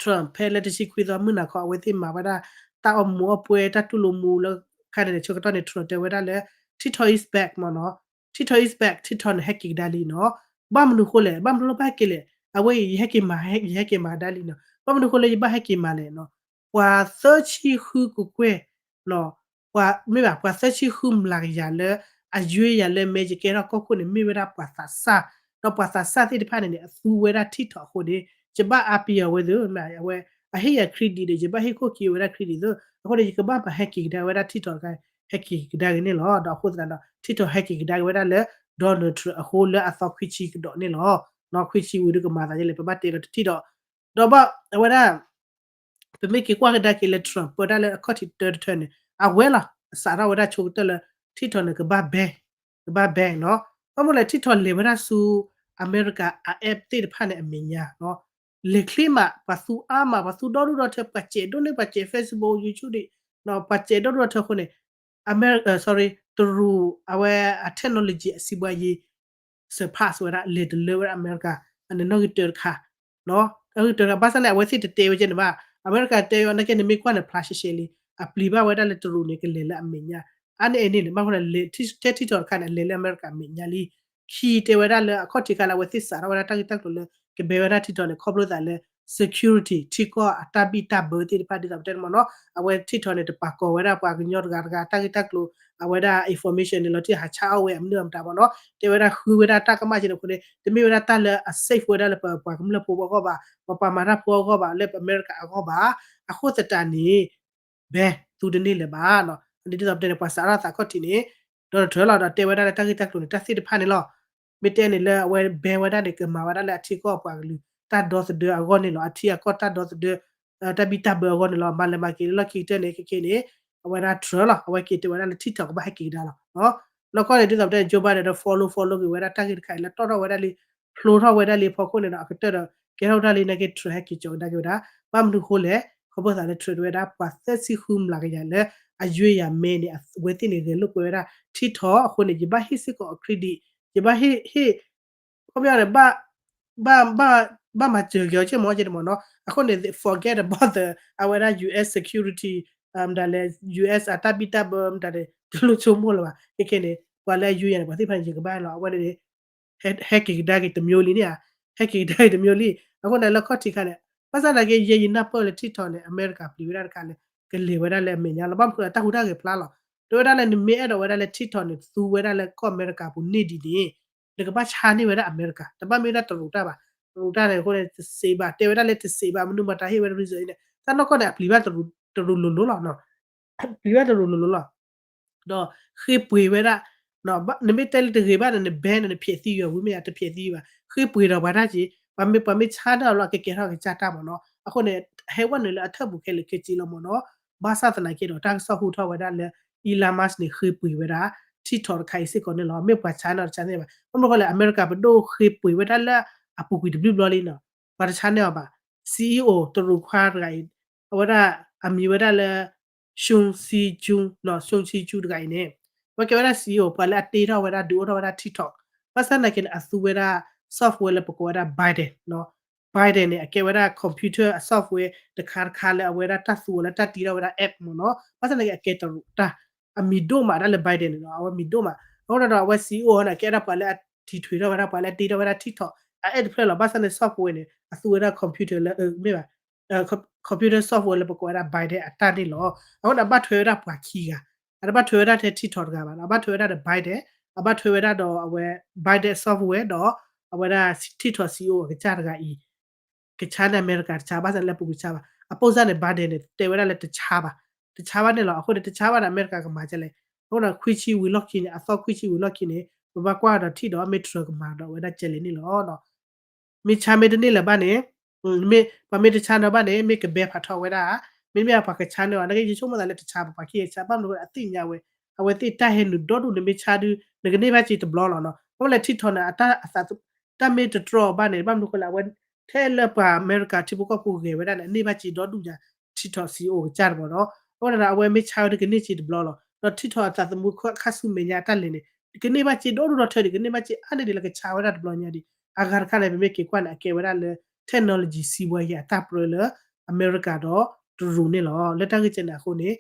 Trump ဖဲလၢတဆံခွံသီမုၢ်နၤခီ အဝဲသ့ၣ်မၤဝဲဒၣ် တၢ်အီၣ်မူးအီၣ်ပွဲ တၢ်တူၢ်လိာ်မူးလၢခါန့ၣ်န့ၣ် ဆၢကတီၢ်န့ၣ် Trump တဲဝဲဒၣ်လၢ TikTok is back မ့ၢ်နီၤ, TikTok is back, TikTok န့ၣ် ဟဲက့ၤကဒါလံနီၤ. ဘၣ်မနုၤဃိလဲၣ် ဘၣ်မနုၤလၢဘၣ်ဟဲက့ၤလဲၣ် အဝဲအံၤ ယဟဲက့ၤမၤ ယဟဲက့ၤမၤကဒါလံနီၤ. ဘၣ်မနုၤဃိလၢယဘၣ်ဟဲက့ၤမၤလဲၣ်နီၤ. ပှၤသၢဆံဃုကကွဲၢ် ပှၤ မ့ၢ်ဘၣ် ပှၤသၢဆံဃုမျးကယၤလၢ အယွ့ယၤလၢမဲာ်ယကဲထီၣ်ကီၢ်ခိၣ်န့ၣ် မ့ၢ်ဝဲဒၣ်ပှၤသးစၢ်, ဒီးပှၤသးစၢ်သ့ၣ်တဖၣ်န့ၣ်န့ၣ် အသူဝဲဒၣ် TikTok အဃိန့ၣ် ယဘၣ်အါပံၤအီၤဝဲသ့ၣ် အဝဲ အဟ့ၣ်ယၤ credit ဒီး ယဘၣ်ဟ့ၣ်ခိၣ်က့ၤဝဲဒၣ် credit သ့ၣ် အဃိန့ၣ် ယကဘၣ်ပာ်ဟဲက့ၤကဒါဝဲဒၣ် TikTok တခါ ဟဲက့ၤကဒါက့ၤန့ၣ်လီၤ. ဒီးအဃိသတးဒီး TikTok ဟဲက့ၤကဒါက့ၤဝဲဒၣ်လၢ Donald Trump အဃိလၢအသီခွံဆံကဒီးန့ၣ်လီၤ. နီၢ်ခွံဆံဝံၤဒီးကမၤသးဒ်လဲၣ် ပဘၣ်တဲလီၤတထံၣ်ဒီး ဒီးဘၣ်အဝဲဒၣ် ပမ့ၢ်က့ၤကွၢ်ကဒါက့ၤလၢ Trump ပၢတၢ်လၢအခီၣ်ထံးတၢတထၢန့ၣ် အဝဲလီၤ စးထီၣ်ဝဲဒၣ်ဆိကတၢၢ်လၢ TikTok န့ၣ် ကဘၣ် ban ကဘၣ် ban နီၤ. ဘၣ်မနုၤလဲၣ် TikTok လဲၤဝဲဒၣ်ဆူ အမဲရကၤအ app သ့ၣ်တဖၣ်န့ၣ်အမဲာ်ညါနီၤ လဲၤချ့မး ပှၤသူအါမး ပှၤသူဒီဒူၣ်ဒီထၢ ပှၤစဲးဒိၣ်န့ၢ် ပှၤစဲး Facebook YouTube ဒံး ပှၤစဲးဒီဒူၣ်ဒီထၢအဃိန့ၣ် အမဲ sorry တရူး အဝဲအ technology အစံးဘှါယံၤ surpass ဝဲဒၣ် လဲၤတလၢဝဲဒၣ်အမဲရကၤ အန့ၣ်နီၣ်ဂံၢ်တၢတခါ နီၣ်ဂံၢ်တၢတခါ ဘၣ်ဆၣ်န့ၣ် အဝဲသ့ၣ်တတဲဝဲကဲန့ၣ်ဘၣ် အမဲရကၤတဲဝဲ နာ်က့န့ၣ်မ့ၢ်ကွၢ်န့ၣ် ဖျါရှဲရှဲလံ အပျံၤဘၣ်ဝဲဒၣ်လၢတရူးန့ၣ် ကလဲၤလၢအမဲာ်ညါ အါန့ၣ်အန့ၣ်န့ၣ် ဘၣ်ဃိန့ၣ် လဲၤထဲ TikTok တခါန့ၣ် အလဲၤလၢအမဲရကၤအမဲာ်ညါလံ ခံတဲဝဲဒၣ်လၢအခီၣ်ထံးခါလၢ အဝဲသ့ၣ်စးထီၣ်ဝဲဒၣ်တၢ်ဂ့ၢ်တၢ်ကျိၤလၢ ကဘဲဝဲဒၣ် TikTok န့ၣ် ခီဖျိသးလၢ security ထံကီၢ်အတၢ်ဘံၣ်တၢ်ဘၢသ့ၣ်တဖၣ်ဒ်သိးပတဲန့ၣ်မ့ၢ်နီၤ အဝဲ TikTok န့ၣ် တပာ်ကီၤဝဲဒၣ်ပှၤကညီတဂၤတဂၤတၢ်ဂ့ၢ်တၢ်ကျိၤ အဝဲဒၣ် information န့ၣ် လီၤတံၢ်ဟးဆါအီၣ်ဝဲအမနုၤအမတၤမ့ၢ်နီၤ တဲဝဲဒၣ်ဃုဝဲဒၣ်တၢ်ကမၣ်ကဲန့ၣ်အဃိန့ၣ် တမ့ၢ်ဝဲဒၣ်တၢ်လၢအ safe ဝဲဒၣ်လၢပပှၤကမျၢၢ်ဖိအဂီၢ်ဘၣ် ပပှၤမၤတၢ်ဖိအဂီၢ်ဘၣ် လၢပအမဲရကၤအဂီၢ်ဘၣ် အဃိသတးန့ၣ် ဘဲ သူတန့ၢ်လၢၤဘၣ်နီၤ ဒ်သိးပတဲန့ၣ် ပှၤစးထီၣ်သးခီၣ်ထံးန့ၣ် Donald Trump လီၤ ဒီးတဲဝဲဒၣ်လၢတၢ်ဂ့ၢ်တၢ်ကျိၤန့ၣ် တၢ်သ့ၣ်တဖၣ်န့ၣ်လီၤ မ့ၢ်တဲန့ၣ်လၢအဝဲ ban ဝဲဒၣ်န့ၣ် ကမၤဝဲဒၣ်လၢအထံကီၢ်ပှၤကလုာ် တၢ်ဒီသဒၢအဂီၢ်န့ၣ်လီၤ အထံအကီၢ်တၢ်ဒီသဒၢ တၢ်ဘံၣ်တၢ်ဘၢအဂီၢ်န့ၣ်လီၤ မၤလဲၤမၤက့ၤလၢလီၢ်ခံကတၢၢ်န့ၣ် ခဲခဲန့ၣ် အဝဲဒၣ် Trump လီၤ အဝဲက့ၤတဲဝဲဒၣ်လၢ TikTok ကဘၣ်ဟဲက့ၤကဒါလီၤ နီၢ်ကီၢ်န့ၣ် ဒ်သိးပတဲ Joe Biden ဒီး follow follow က့ၤဝဲဒၣ်တၢ်ဂ့ၢ်တခါအံၤလၢတီၣ်ထီၣ်ဝဲဒၣ်လံ ဖျိထီၣ်ဝဲဒၣ်လံအဖီခိၣ်န့ၣ်ဒီး အကတၢၢ်ဒီး ကဲထီၣ်ဝဲဒၣ်လံ နာ်က့ Trump ဟဲက့ၤကၠီၤကဒါက့ၤဝဲဒၣ် ဘၣ်မနုၤဃိလဲၣ် ခီဖျိသးလၢ Trump တဲဝဲဒၣ် ပှၤသၢဆံဃုမျးကယၤလၢ အယွ့ယၤမဲန့ၣ် အဝဲသ့ၣ်န့ၣ် ဂဲၤလိာ်ကွဲဝဲဒၣ် TikTok အဃိန့ၣ် ယဘၣ်ဟ့ၣ်စ့ၢ်ကီးအ credit ယဘၣ်ဟ့ၣ် ဟ့ၣ် ခီပညီန့ၣ် ဘၣ် ဘၣ် ဘၣ်မၤစၢၤက့ၤအီၤက့မ့ၢ်က့တမ့ၢ်နီၤ အဃိန့ၣ် forget about the အဝဲဒၣ် US security မတၤလဲၣ် US အတၢ်ဘံၣ်တၢ်ဘၢမတၤလဲၣ် တလိၣ်ဆိကမိၣ်လၢၤဘၣ် ခဲခဲန့ၣ် ပှၤလၢအယွ့ယၤန့ၣ် ပှၤသ့ၣ်တဖၣ်န့ၣ် ယကဘၣ်လီၤ အဝဲန့ၣ် ဟဲက့ၤကဒါက့ၤတမျိုးလံန့ၣ်ဧါ ဟဲက့ၤကဒါက့ၤတမျိုးလံ အဃိန့ၣ်လၢခီၣ်ထံးခါန့ၣ် ဘၣ်ဆၣ်သနာ်က့ ယဲယနၢ်ပၢၢ်လၢ TikTok န့ၣ် အမဲရကၤပျံၤဝဲဒၣ်တခါလၢ ကလဲၤဝဲဒၣ်လၢအမဲာ်ညါလီၤ ဘၣ်မနုၤဃိလၢတၢ်ဟူးတၢ်ဂဲၤဖျါလီၤ တဲဝဲဒၣ်လၢနမ့ၢ်အဲၣ်ဒိးဝဲဒၣ်လၢ TikTok န့ၣ် သူဝဲဒၣ်လၢကီၢ်အမဲရကၤပူၤန့ၢ်ဒံးန့ၣ် နကဘၣ်ဆါန့ၢ်ဝဲဒၣ်အမဲရကၤ တဘၣ်မ့ၢ်ဝဲဒၣ်တရူးတၢ်ဘၣ် တရူးတၢ်န့ၣ်အဃိန့ၣ် တစံးဘၣ် တဲဝဲဒၣ်လၢတစံးဘၣ် မနုၤမတၤဟ့ၣ်ဝဲဒၣ် reason အံၤန့ၣ် တၢ်နီၢ်ကီၢ်န့ၣ် အပျံၤဘၣ်တရူးလိၤလိၤလီၤ ပျံၤဘၣ်တရူးလိၤလိၤလီၤ ဒီးဃ့ပှ့ၤဝဲဒၣ် နမ့ၢ်တဲလၢတဂ့ၤဘၣ်န့ၣ် န ban န့ၣ် နဖျဲးသံယွၤဝံၤမ့ၢ်ဧါ တဖျဲးသံဘၣ် ဃ့ပှ့ၤဒီးပှၤတၢ်က့ၤ ပှၤမ့ၢ် ပှၤမ့ၢ်ဆါတၢ်လီၤ ကကဲထီၣ်ကစၢ်တၢ်မ့ၢ်နီၤ အဃိန့ၣ် ဟဲဝဲနုာ်လၢအထၢၣ်ပူၤခဲလၢာ်ခဲဆ့လီၤမ့ၢ်နီၤ. ဘၣ်ဆၣ်သနာ်က့ဒီး တၢ်ကစီၣ်ဟူထီၣ်ဝဲဒၣ်လၢ Elon Musk န့ၣ် ဃ့ပှ့ၤဝဲဒၣ် TikTok တခါအံၤစ့ၢ်ကီးန့ၣ်လီၤ. မ့ၢ်ပှၤဆါန့ၣ်တဆါန့ၣ်ဘၣ်. ဘၣ်မနုၤဃိလဲၣ် အမဲရကၤပဒိၣ်ဃ့ပှ့ၤဝဲဒၣ်လၢအပူၤကွံာ်တဘျုးဘျီလံနီၤ. ပှၤတဆါန့ၢ်အီၤဘၣ်. စီအံၤအိၣ်တရူးခွါတဂၤအံၤ အဝဲဒၣ်အမံၤဝဲဒၣ်လၢ Shou Zi Chou နီၤ, Shou Zi Chou တဂၤအံၤန့ၣ် အဝဲကဲဝဲဒၣ် စီအံၤအိၣ် ပှၤလၢအတ့ထီၣ်ဝဲဒၣ် ဒုးအိၣ်ထီၣ်ဝဲဒၣ် TikTok. ဘၣ်ဆၣ်သနာ်က့န့ၣ် အသူဝဲဒၣ် software လၢပကိးဝဲဒၣ် Biden နီၤ. Biden န့ၣ် အကဲဝဲဒၣ် computer အ software တခါတခါလၢအဝဲဒၣ်တၢ်သူအီၤလၢတၢ်တ့ထီၣ်ဝဲဒၣ် app မ့ၢ်နီၤ. ဘၣ်ဆၣ်သနာ်က့အကဲတရူးတၢ် အမံၤဒိၣ်မးဒၣ်လၢ Biden န့ၣ်နီၤ, အဝဲမံၤဒိၣ်မး. အဃိဒီးအဝဲ စီအံၤအိၣ် ဟီန့ၣ် ကဲဝဲဒၣ်ပှၤလၢအတ့ထွံထီၣ်ဝဲဒၣ်ပှၤလၢအတ့ထီၣ်ဝဲဒၣ် TikTok အ app တဖျၢၣ်လီၤ. ဘၣ်ဆၣ်န့ၣ် software န့ၣ် အသူဝဲဒၣ် computer လၢ မ့ၢ်ဘၣ် computer software လၢပကိးဝဲဒၣ် Biden အတၢ်န့ၣ်လီၤ. အဃိန့ၣ် အဘၣ်ထွဲဝဲဒၣ်ပှၤခံဂၤ, အတဘၣ်ထွဲဝဲဒၣ်ထဲ TikTok တဂၤဘၣ်နီၤ, အဘၣ်ထွဲဝဲဒၣ်ဒီး Biden, အဘၣ်ထွဲဝဲဒၣ်ဒီးအဝဲ Biden software ဒီး အဝဲဒၣ် TikTok စီအံၤအိၣ်အကစၢ်တဂၤအံၤ ကဆါန့ၣ် အမဲရကၤတဆါ ဘၣ်ဆၣ်လၢပူၤကွံာ်ဆါဘၣ်. အပိၢ်စၢ်န့ၣ် Biden န့ၣ် တဲဝဲဒၣ်လၢတဆါဘၣ်, တဆါဘၣ်န့ၣ်လီၤ. အဃိန့ၣ် တဆါဘၣ်ဒီး အမဲရကၤကမၤဒ်လဲၣ်. အဃိဒီး ခွံဆံဝံၤလီၢ်ခံန့ၣ် အသီခွံဆံဝံၤလီၢ်ခံန့ၣ် ပဘၣ်ကွၢ်ဒီးထံၣ်ဒီး မ့ၢ် Trump ကမၤဒီးဝဲဒၣ်ဒ်လဲၣ်န့ၣ်လီၤ. မ့ၢ်ဆါမ့ၢ်တန့ၢ်လၢၤဘၣ်န့ၣ်, မ့ၢ်ပှၤမ့ၢ်တဆါန့ၢ်ဘၣ်န့ၣ် မ့ၢ်ကဘဲဖးထီဝဲဒၣ်, မ့တမ့ၢ်ပှၤကဆါန့ၢ်အီၤ နာ်က့ ယဆိကမိၣ်သးလၢတဆါဘၣ် ပှၤခံဂၤဆါ ဘၣ်မနုၤအဃိ အသ့ၣ်ညါဝဲ, အဝဲသ့ၣ်တၢ်ဟဲနုာ်ဒီဒူၣ် နမ့ၢ်ဆါဒုး နကန့ၢ်ဘၣ်စ့တဘျီလီၤနီၤ. အဃိလဲၣ် TikTok န့ၣ် အတၢ်အသး တၢ်မ့ၢ်တတြီအီၤဘၣ်န့ၣ် ဘၣ်မနုၤအဃိလဲၣ် အဝဲ ထဲလၢပှၤအမဲရကၤထံဖိကီၢ်ဖိဂဲၤဝဲဒၣ်န့ၣ် အန့ၢ်ဘၣ်စ့ဒီဒူၣ်ညါ TikTok စီအံၤအိၣ်ကစၢ်တဘျီဒီး အဃိန့ၣ်ဒီး အဝဲမ့ၢ်ဆါဝဲဒၣ်ကန့ၢ်စ့တဘျီလီၤ. ဒီး TikTok အသးသမူခါဆူမဲာ်ညါအတၢ်လဲၤန့ၣ် ကန့ၢ်ဘၣ်စ့ဒီဒူၣ်ဒီထၢဒံး ကန့ၢ်ဘၣ်စ့ဒီဒူၣ်ဒီထၢဒံး ကန့ၢ်ဘၣ်စ့အါန့ၢ်ဒံးလၢကဆါဝဲဒၣ်တဘျီညါဒံး. အဂၤတခါန့ၣ် ပမ့ၢ်က့ၤကွၢ်န့ၣ် အကဲဝဲဒၣ်လၢ technology စံးဘှီယံၤအတၢ်ပြၢလၢ အမဲရကၤဒီးတရူးန့ၣ်လီၤ. လၢတၢ်ဂ့ၢ်ကဲန့ၣ်အဃိန့ၣ်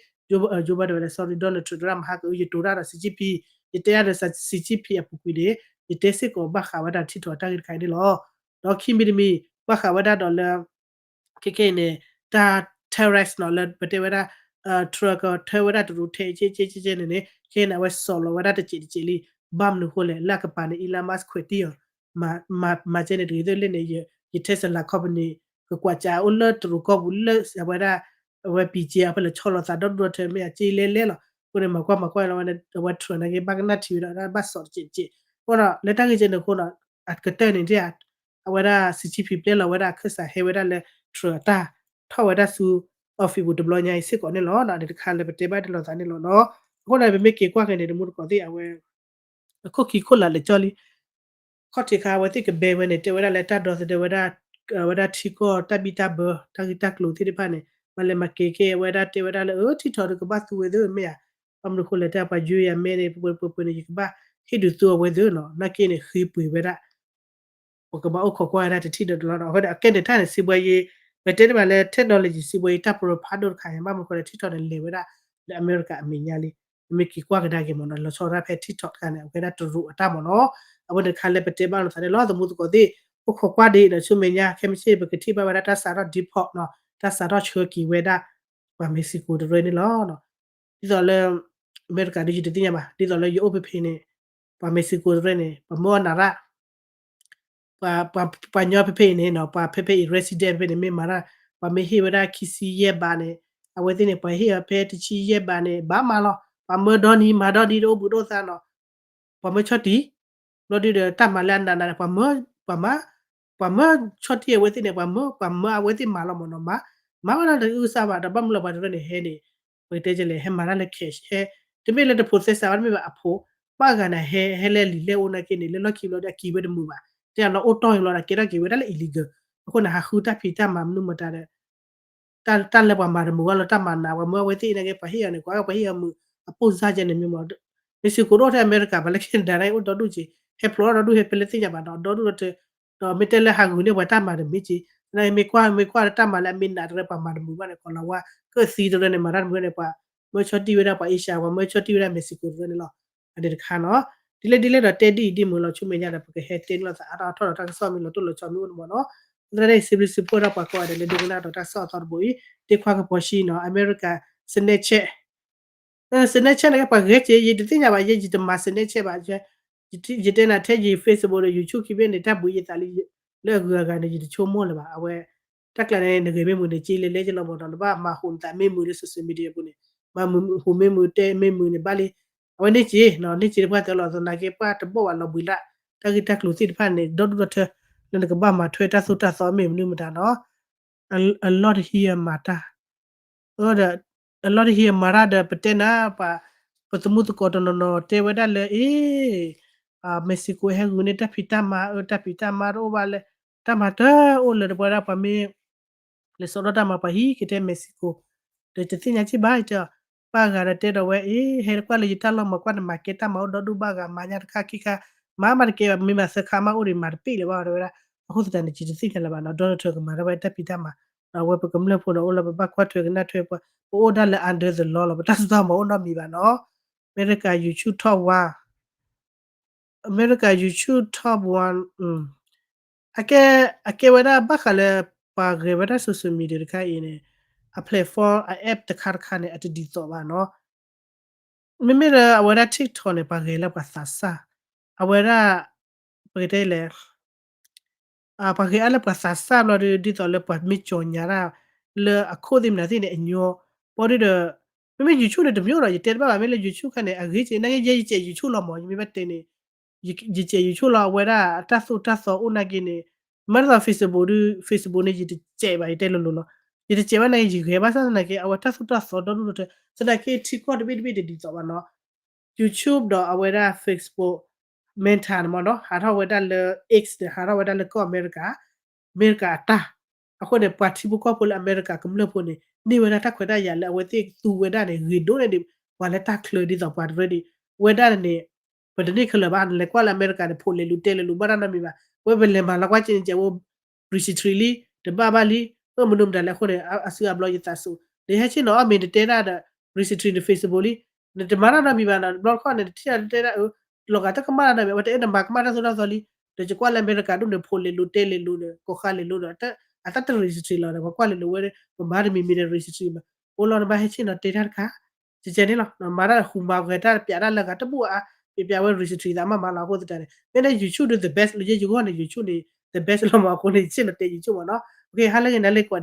Joe Biden ဝဲဒၣ် sorry Donald Trump တရၣ်မဟါက ယတိၤတၢ်ဒီး Xi Jinping, ယတဲဒၣ်ဒီး Xi Jinping အပူၤကွံာ်န့ၣ် ယတဲစ့ၢ်ကီးဘၣ်ဃးဝဲဒၣ် TikTok အတၢ်ဂ့ၢ်တခါအံၤန့ၣ်လီၤ. ဒီးခံမံၤတမံၤ ဘၣ်ဃးဝဲဒၣ်ဒီးလၢ ခဲခဲအံၤန့ၣ် တၢ် tariff နီၤ လၢပတဲဝဲဒၣ် Trump ကထၢဝဲဒၣ်တရူးထဲ ကဲကဲကဲကဲန့ၣ်န့ၣ် ခဲအံၤန့ၣ် အဝဲစိာ်လီၤဝဲဒၣ်တစဲးတစဲးလံ. ဘၣ်မနုၤအဃိလဲၣ် လၢအကပၤန့ၣ် Elon Musk ခွဲးတံၢ်အီၤ မၤကဲန့ၣ်တဂ့ၤသ့ၣ်လၢန့ၣ် ယ Tesla company ကကွၢ်ကၢအိၣ်လၢတရူးကီၢ်ပူၤလၢ အဝဲဒၣ် အဝဲ ပံၤကဲ အဖဲလဲၣ်ဆီလီၤသးဒီဒူၣ်ဒီထၢမ့ၢ်အက့လဲလဲလီၤ. အဃိန့ၣ် မၤကွၢ်မၤကွၢ်လီၤဝဲ အဝဲ Trump နာ်က့ ဘၣ်ကနၣ်ထံဝဲဒၣ် ဘၣ်စိာ်တစဲးတစဲး. အဃိဒီး လၢတၢ်ဂ့ၢ်ကဲန့ၣ်အဃိဒီး အကတၢၢ်န့ၣ် အဝဲဒၣ် Xi Jinping ပျဲလီၤဝဲဒၣ်အခၢၣ်စးဟဲဝဲဒၣ်လၢ Trump အတၢ်ထီၣ်ဝဲဒၣ်ဆူ office ပူၤတဘျီညါအံၤစ့ၢ်ကီးန့ၣ်လီၤ. န့ၣ်တခါလၢပတဲဘၣ်တလီၤသးန့ၣ်လီၤနီၤ. အဃိန့ၣ် ပမ့ၢ်က့ၤကွၢ်က့ၤန့ၣ် တမူတကိးသ့ၣ် အဝဲ အခိၣ်ခံခိၣ်လၢ်လၢာ်ကၠီလံ ခီၣ်ထံးခါ အဝဲသ့ၣ်ကဘဲဝဲန့ၣ် တဲဝဲဒၣ်လၢတၢ်ဒီသဒၢဝဲဒၣ် အဝဲဒၣ်ထံကီၢ်တၢ်ဘံၣ်တၢ်ဘၢ တၢ်ဂ့ၢ်တၢ်ကျိၤသ့ၣ်တဖၣ်န့ၣ် မၤလဲၤမၤက့ၤက့ၤဝဲဒၣ် တဲဝဲဒၣ်လၢ အၢ ထံထီၣ်ဒုးကဘၣ်သူဝဲသ့ၣ်မ့ၢ်ဧါ. ဘၣ်မနုၤအဃိလဲၣ် တဲပှၤယွၤယၤမဲန့ၣ် ပှဲၤပှဲၤပှဲၤန့ၣ် ယကဘၣ်ဟ့ၣ်ဒုးသူအဝဲသ့ၣ်နီၤ နာ်က့န့ၣ် ဃ့ပှ့ၤဝဲဒၣ် ပကဘၣ်အိၣ်ခိးကွၢ်ဝဲဒၣ်တထံၣ်ဒီးတလီဒီး အဃိဒီး အကဲန့ၣ်တၢ်န့ၣ် စံးဘှီယံၤ ပတဲတဘၣ်လၢ technology စံးဘှီယံၤ တၢ်ပရၢဖးဒိၣ်တခါန့ၣ် ဘၣ်မနုၤအဃိလဲၣ် ထံထီၣ်န့ၣ် လဲၤဝဲဒၣ်လၢအမဲရကၤအမဲာ်ညါလံ. ပမ့ၢ်က့ၤကွၢ်ကဒါက့ၤမ့ၢ်နီၤ လီၤဆီဒၣ်ဖဲထံထီၣ်တခါန့ၣ် အဝဲဒၣ်တရူးအတၢ်မ့ၢ်နီၤ. အဝဲန့ၣ်တခါလၢပတဲဘၣ်လိာ်သးန့ၣ်လီၤ သမူသကိးသ့ၣ် အိၣ်ခိးကွၢ်ဒ်အံၤဒီး ဆူမဲာ်ညါ ခဲမုၢ်ဆ့ၣ် ပကထံၣ်ဘၣ်ဝဲဒၣ်တၢ်စးထီၣ် deport နီၤ တၢ်စးထီၣ်ဆှၢက့ၤဝဲဒၣ် ပှၤမ့းစံကိတရၢန့ၣ်လီၤ. ဒ်သိးလၢ အမဲရကၤဒ်ယတသ့ၣ်ညါဘၣ် ဒ်သိးလၢယအိၣ်ဖဲဖဲန့ၣ် ပှၤမ့းစံကိတရၢန့ၣ် ပှၤမၢအီၣ်နၤရၣ် ပှၤ ပှၤ ပှၤညီဖဲဖဲအံၤန့ၣ်နီၤ ပှၤဖဲဖဲအံၤ resident ဖဲန့ၣ် မ့ၢ်မၤတၢ် ပှၤမ့ၢ်ဟ့ၣ်ဝဲဒၣ်ခံဆံယဲၢ်ဘးန့ၣ် အဝဲသ့ၣ်န့ၣ် ပှၤဟ့ၣ်အီၤဖဲတဆံယဲၢ်ဘးန့ၣ် ဘၣ်မၤလီၤ ပှၤမၢဒီနံၤမၤဒီနံၤတအိၣ်ဘှံးတအိၣ်သါနီၤ ပှၤမၢဆီၣ်တံၢ် ဘျီဒုဒီးတၢ်မၤလၢအနးနးန့ၣ် ပှၤမၢ ပှၤမၢ ပှၤမၢဆီၣ်တံၢ်အဝဲသ့ၣ်န့ၣ် ပှၤမၢ ပှၤမၢအဝဲသ့ၣ်မၤလီၤမ့ၢ်နီၤ မၤ မၤဝဲဒၣ်တအုၣ်ကသၣ်ဘၣ် ဒီးဘၣ်မနုၤလီၤပှၤတရၢန့ၣ်ဟဲန့ၣ် ပကတဲကလဲၣ် ဟဲမၤတၢ်လၢ cash ဟဲ တမ့ၢ်လၢတဖိးသဲစးဘၣ် တမ့ၢ်ဘၣ်အဖိ ဘၣ်ဂၤန့ၣ် ဟဲ ဟဲလၢလံာ်လဲၢ်အိၣ်နာ်က့န့ၣ် လၢလီၢ်ခံဘျီဒီးအက့ၤဝဲတမုာ်ဘၣ် တဲအလီၤအိၣ်တီၢ်အံၤဘျီဒီး ကဲထီၣ်က့ၤဝဲဒၣ်လၢ illegal အဃိန့ၣ် ဟးဃုတၢ်ဖံးတၢ်မၤမနုၤမတၤဒီး တၢ် တၢ်လၢပှၤမၤတမုာ်ဘၣ်လီၤ တၢ်မၤနး ပှၤမၢအဝဲသ့ၣ်နာ်က့ ပှၤဟ့ၣ်အီၤန့ၣ် ကွၢ်ပှၤဟ့ၣ်အီၤမုာ် အပိၢ်စၢ်ကဲန့ၣ်မ့ၢ်မ့ၢ် မ့ၢ်စံကိးဒိၣ်ထဲအမဲရကၤ ပှၤလၢ Canada အိၣ်ဒီဒူၣ်က့ ဟဲဖျိးထီၣ်ဒီဒူၣ်ဟဲဖဲလၢသ့ၣ်ညါဘၣ်ဒီး ဒီဒူၣ်ဒီထၢ ဒီးမ့ၢ်တဲလၢဟးဂူာ်န့ၣ် ပှၤတၢ်မၤတမံၤက့ သနာ်က့ မ့ၢ်ကွၢ် မ့ၢ်ကွၢ်လၢတၢ်မၤလၢအမ့ၢ်နးတရၢ ပှၤမၤတမုာ်ဘၣ်န့ၣ် ကီၤလၤဝါ ကၢၣ်သံတရၢန့ၣ် မၤတၢ်တမုာ်န့ၣ် ပှၤမၢဆီၣ်တံၢ်ဝဲဒၣ်ပှၤ Asia ပှၤမၢဆီၣ်တံၢ်ဝဲဒၣ်မ့ၢ်စံကိးတရၢန့ၣ်လီၤ. အန့ၣ်တခါနီၤ ဒ်လဲၣ်ဒ်လဲၣ်ဒီးတဲဒ်အံၤဒ်မုာ်လီၤ ဆူမဲာ်ညါဒီး ပကဟဲတဲန့ၣ်လီၤသးအါထီၣ်အါထီၣ်ဒီး တၢ်ကစီၣ်မ့ၢ်လီၤတိၢ်လီၤဆီမ့ၢ်အိၣ်န့ၣ်မ့ၢ်နီၤ သနာ်က့ စံးဘျုးစံးဖှိၣ်ဒီးပှၤကိးဂၤဒဲးလၢဒိကနၣ်ဒီးတၢ်ကစီၣ်အသီတဘိအံၤ တ့ခွါကပီၤဆံနီၤ အမဲရကၤ Snapchat Snapchat န့ၣ်က့ ပှၤဂဲၤက့ၤ ယတသ့ၣ်ညါဘၣ် ယဲယတမၤ Snapchat ဘၣ် ယတဲနၤထဲယ Facebook ဒီး YouTube ခံဘ့ၣ်န့ၣ် တၢ်ဘှံးယသးလံ လၢအဂုၤအဂၤန့ၣ် ယတဆိကမိၣ်လၢၤဘၣ် အဝဲ တၢ်ကျါန့ၣ် နဂဲၤမ့ၢ်မုာ်န့ၣ် က့လဲၤလဲက့လီၤမ့ၢ်ဒီး နဘၣ်မၤဟူးနသးမ့ၢ်မုာ်လၢ social media ပူၤန့ၣ် မၤဟူးမ့ၢ်မုာ်တဲမ့ၢ်မုာ်န့ၣ်ဘၣ်လံ အဝဲန့ၣ်က့နီၤ န့ၣ်က့တပှၢ်တၢၢ်လီၤ သနာ်က့ပှၢ်တဘီၣ်ဘၣ်လီၤဘှံးလၢ် တၢ်ဂ့ၢ်တၢ်ကျိၤသ့ၣ်တဖၣ်န့ၣ် ဒီဒူၣ်ဒီထၢ လၢနကဘၣ်မၤထွဲတၢ်သိၣ်တၢ်သီမ့ၢ်မနုၤမတၤနီၤ အလီၢ်တဟံးအမၤတၢ်, ဒီး အလီၢ်တဟံးအမၤတၢ်ဒီး ပတဲနၤ ပှၤ ပသမူသကိးတနီၤနီၤတဲဝဲဒၣ်လၢ အ့ Mexico ဟဲဂုာ်န့ၢ်တၢ်ဖံးတၢ်မၤ အၢ တၢ်ဖံးတၢ်မၤတအိၣ်ဘၣ်လဲၣ်, တၢ်မၤတအိၣ်လၢၤ တပှဲဒၣ်ပှၤမ့ၢ် လဲၤစိာ်ထီၣ်တၢ်မၤ ပှၤဟံးက့ၤတဲ Mexico ဒီးတသ့ၣ်ညါက့ဘၣ်တဲအီၤ, ပၢ်ဂၤဒီးတဲဒီးဝဲ အ့ ဟဲကွၢ်လၢယတၢ်လီၢ်မၤကွၢ်န့ၣ် မၤကဲတၢ်မၤအိၣ်ဒီဒူၣ်ဘၣ်ဂၤ မၤညါတခါခံခါ, မၤမးတကဲဘၣ် မ့ၢ်မၤသၢခါမးအိၣ်ဒံး မၤတပ့ၢ်လၢၤဘၣ်တဲဝဲဒၣ်, အဃိသတးန့ၣ် ယတသ့ၣ်ညါလၢၤဘၣ်နီၤ Donald Trump ကမၤထီၣ်ဝဲတၢ်ဖံးတၢ်မၤ, အဝဲပကမျၢၢ်ဖိန့ၣ် အိၣ်လၢပဘၣ်ကွၢ်ထွဲကနၣ်ထွဲပှၤ ပအိၣ်ဒၣ်လၢ under the law လီၤ ပတၢ်စိတၢ်ကမီၤအိၣ်နီတမံၤဘၣ်နီၤ, အမဲရကၤ YouTube top one အမဲရကၤ YouTube top one အကဲ အကဲဝဲဒၣ်ဘၣ်ဃးလၢ ပှၤဂဲၤဝဲဒၣ် social media တခါအံၤန့ၣ် အ platform အ app တခါတခါန့ၣ် အတဒ်သိးဘၣ်နီၤ, မ့မ့ၢ်လၢအဝဲဒၣ် TikTok န့ၣ် ပှၤဂဲၤလၢပှၤသးစၢ်, အဝဲဒၣ် ပကတဲလဲၣ် ပှၤဂဲၤအါလၢပှၤသးစၢ်ဘျီဒီး ဒ်သိးလၢပှၤမ့ၢ်ကၠီၤညါတၢ် လၢအခိၣ်သ့ၣ်မနုၤသ့ၣ်န့ၣ် အညီ, ဘၣ်ဒီး မ့မ့ၢ် YouTube န့ၣ် တမ့ၢ်ဒီး ယတဲတဘၣ်ဘၣ် မ့ၢ်လၢ YouTube ခါန့ၣ် အဂ့ၤက့ နာ်က့ ယဲယစဲး YouTube လီၤမး ယမ့ၢ်ဘၣ်တဲန့ၣ် ယစဲး YouTube လီၤ အဝဲဒၣ်အတၢ်သိၣ်တၢ်သီအိၣ်နာ်က့န့ၣ်, မ့ၢ်ဒ်သိး Facebook ဒီး Facebook န့ၣ် ယတစဲးဘၣ် ယတဲလိၤလိၤလီၤ, ယတစဲးဘၣ်နာ်က့ ယဂဲၤဘၣ်ဆၣ်သနာ်က့ အဝဲတၢ်သိၣ်တၢ်သီဒီဒူၣ်ဒီထၢ သနာ်က့ ထံကီၢ်တဘ့ၣ်တဘ့ၣ်တဒ်သိးဘၣ်နီၤ YouTube ဒီးအဝဲဒၣ် Facebook Meta န့ၣ်မ့ၢ်နီၤ ဟးထီၣ်ဝဲဒၣ်လၢ X န့ၣ် ဟးထီၣ်ဝဲဒၣ်လၢကီၢ်အမဲရကၤ, အမဲရကၤအတၢ်, အဃိန့ၣ် ပှၤထံဖိကီၢ်ဖိလၢအမဲရကၤကမျၢၢ်ဖိန့ၣ် န့ၢ်ဝဲဒၣ်တၢ်ခွဲးတၢ်ယာ်လၢအဝဲသ့ၣ်သူဝဲဒၣ်န့ၣ် ဂ့ၤဒိၣ်န့ၢ်ဒံး ပှၤလၢတၢ်ချၢဒ်သိးပှၤတရၢဒံး, ဝဲဒၣ်န့ၣ် ပတန့ၢ်ခဲလၢာ်ဘၣ် နလဲၤကွၢ်လၢအမဲရကၤန့ၣ် ဖိးလဲၤလူၤတဲလဲၤလူၤဘၣ်တၢ်နီတမံၤဘၣ်, ဝဲပလဲၤမၤလီၤကွၢ်က့န့ၣ် ကဲဝဲ registry လံ တဘၣ်ဘၣ်လံ, အၢ မနုၤမတၤလဲၣ်အဃိန့ၣ် အစုအဘျီယသးစူၤ နဟဲဆ့ၣ်နီၤအီၣ်မ့ၢ်တတဲဒၣ်ဒီး registry န့ၣ် Facebook လံ, နတမၤတၢ်နီတမံၤဘၣ်နီၤ ဘျီတခီန့ၣ် နထံၣ်တဲဒၣ်အၢ လီၤဂာ်တၢ်ကမၣ်တၢ်နီတမံၤ အဝဲတအဲၣ်ဒိးမၤကမၣ်တၢ်သိၣ်တၢ်သီလံ, ဒီးယကွၢ်လၢအမဲရကၤဒိၣ်န့ၣ် ဖိးလဲၤလူၤတဲလဲၤလူၤဒီး ကိးဃါလဲၤလူၤဒီး အတၢ်တ registry လီၤဒီး ပှၤကွၢ်လဲၤလူၤဝဲ ပမၤတမံၤမံၤဒီး registry မး, အိၣ်လီၤနဘၣ်ဟဲဆ့ၣ်နီၤတဲတၢ်တခါ ကကဲန့ၣ်လီၤ မၤတၢ်ဟူးမၤဂဲၤတၢ်ပျးတၢ်လၢဂၤတဘူၣ်အါ, ပျးပျးဝဲ registry သးမးမးလီၤ အဃိသတးန့ၣ် မ့ၢ်န့ၣ် YouTube ဒုး the best လၢယဲယဂီၢ်န့ၣ် YouTube န့ၣ် the best လီၤမး အဃိန့ၣ် ယဆ့ၣ်နီၤတဲ YouTube မးနီၤ, ဟါလၢဂ့ၤ နၤလၢကိးဂၤဒဲး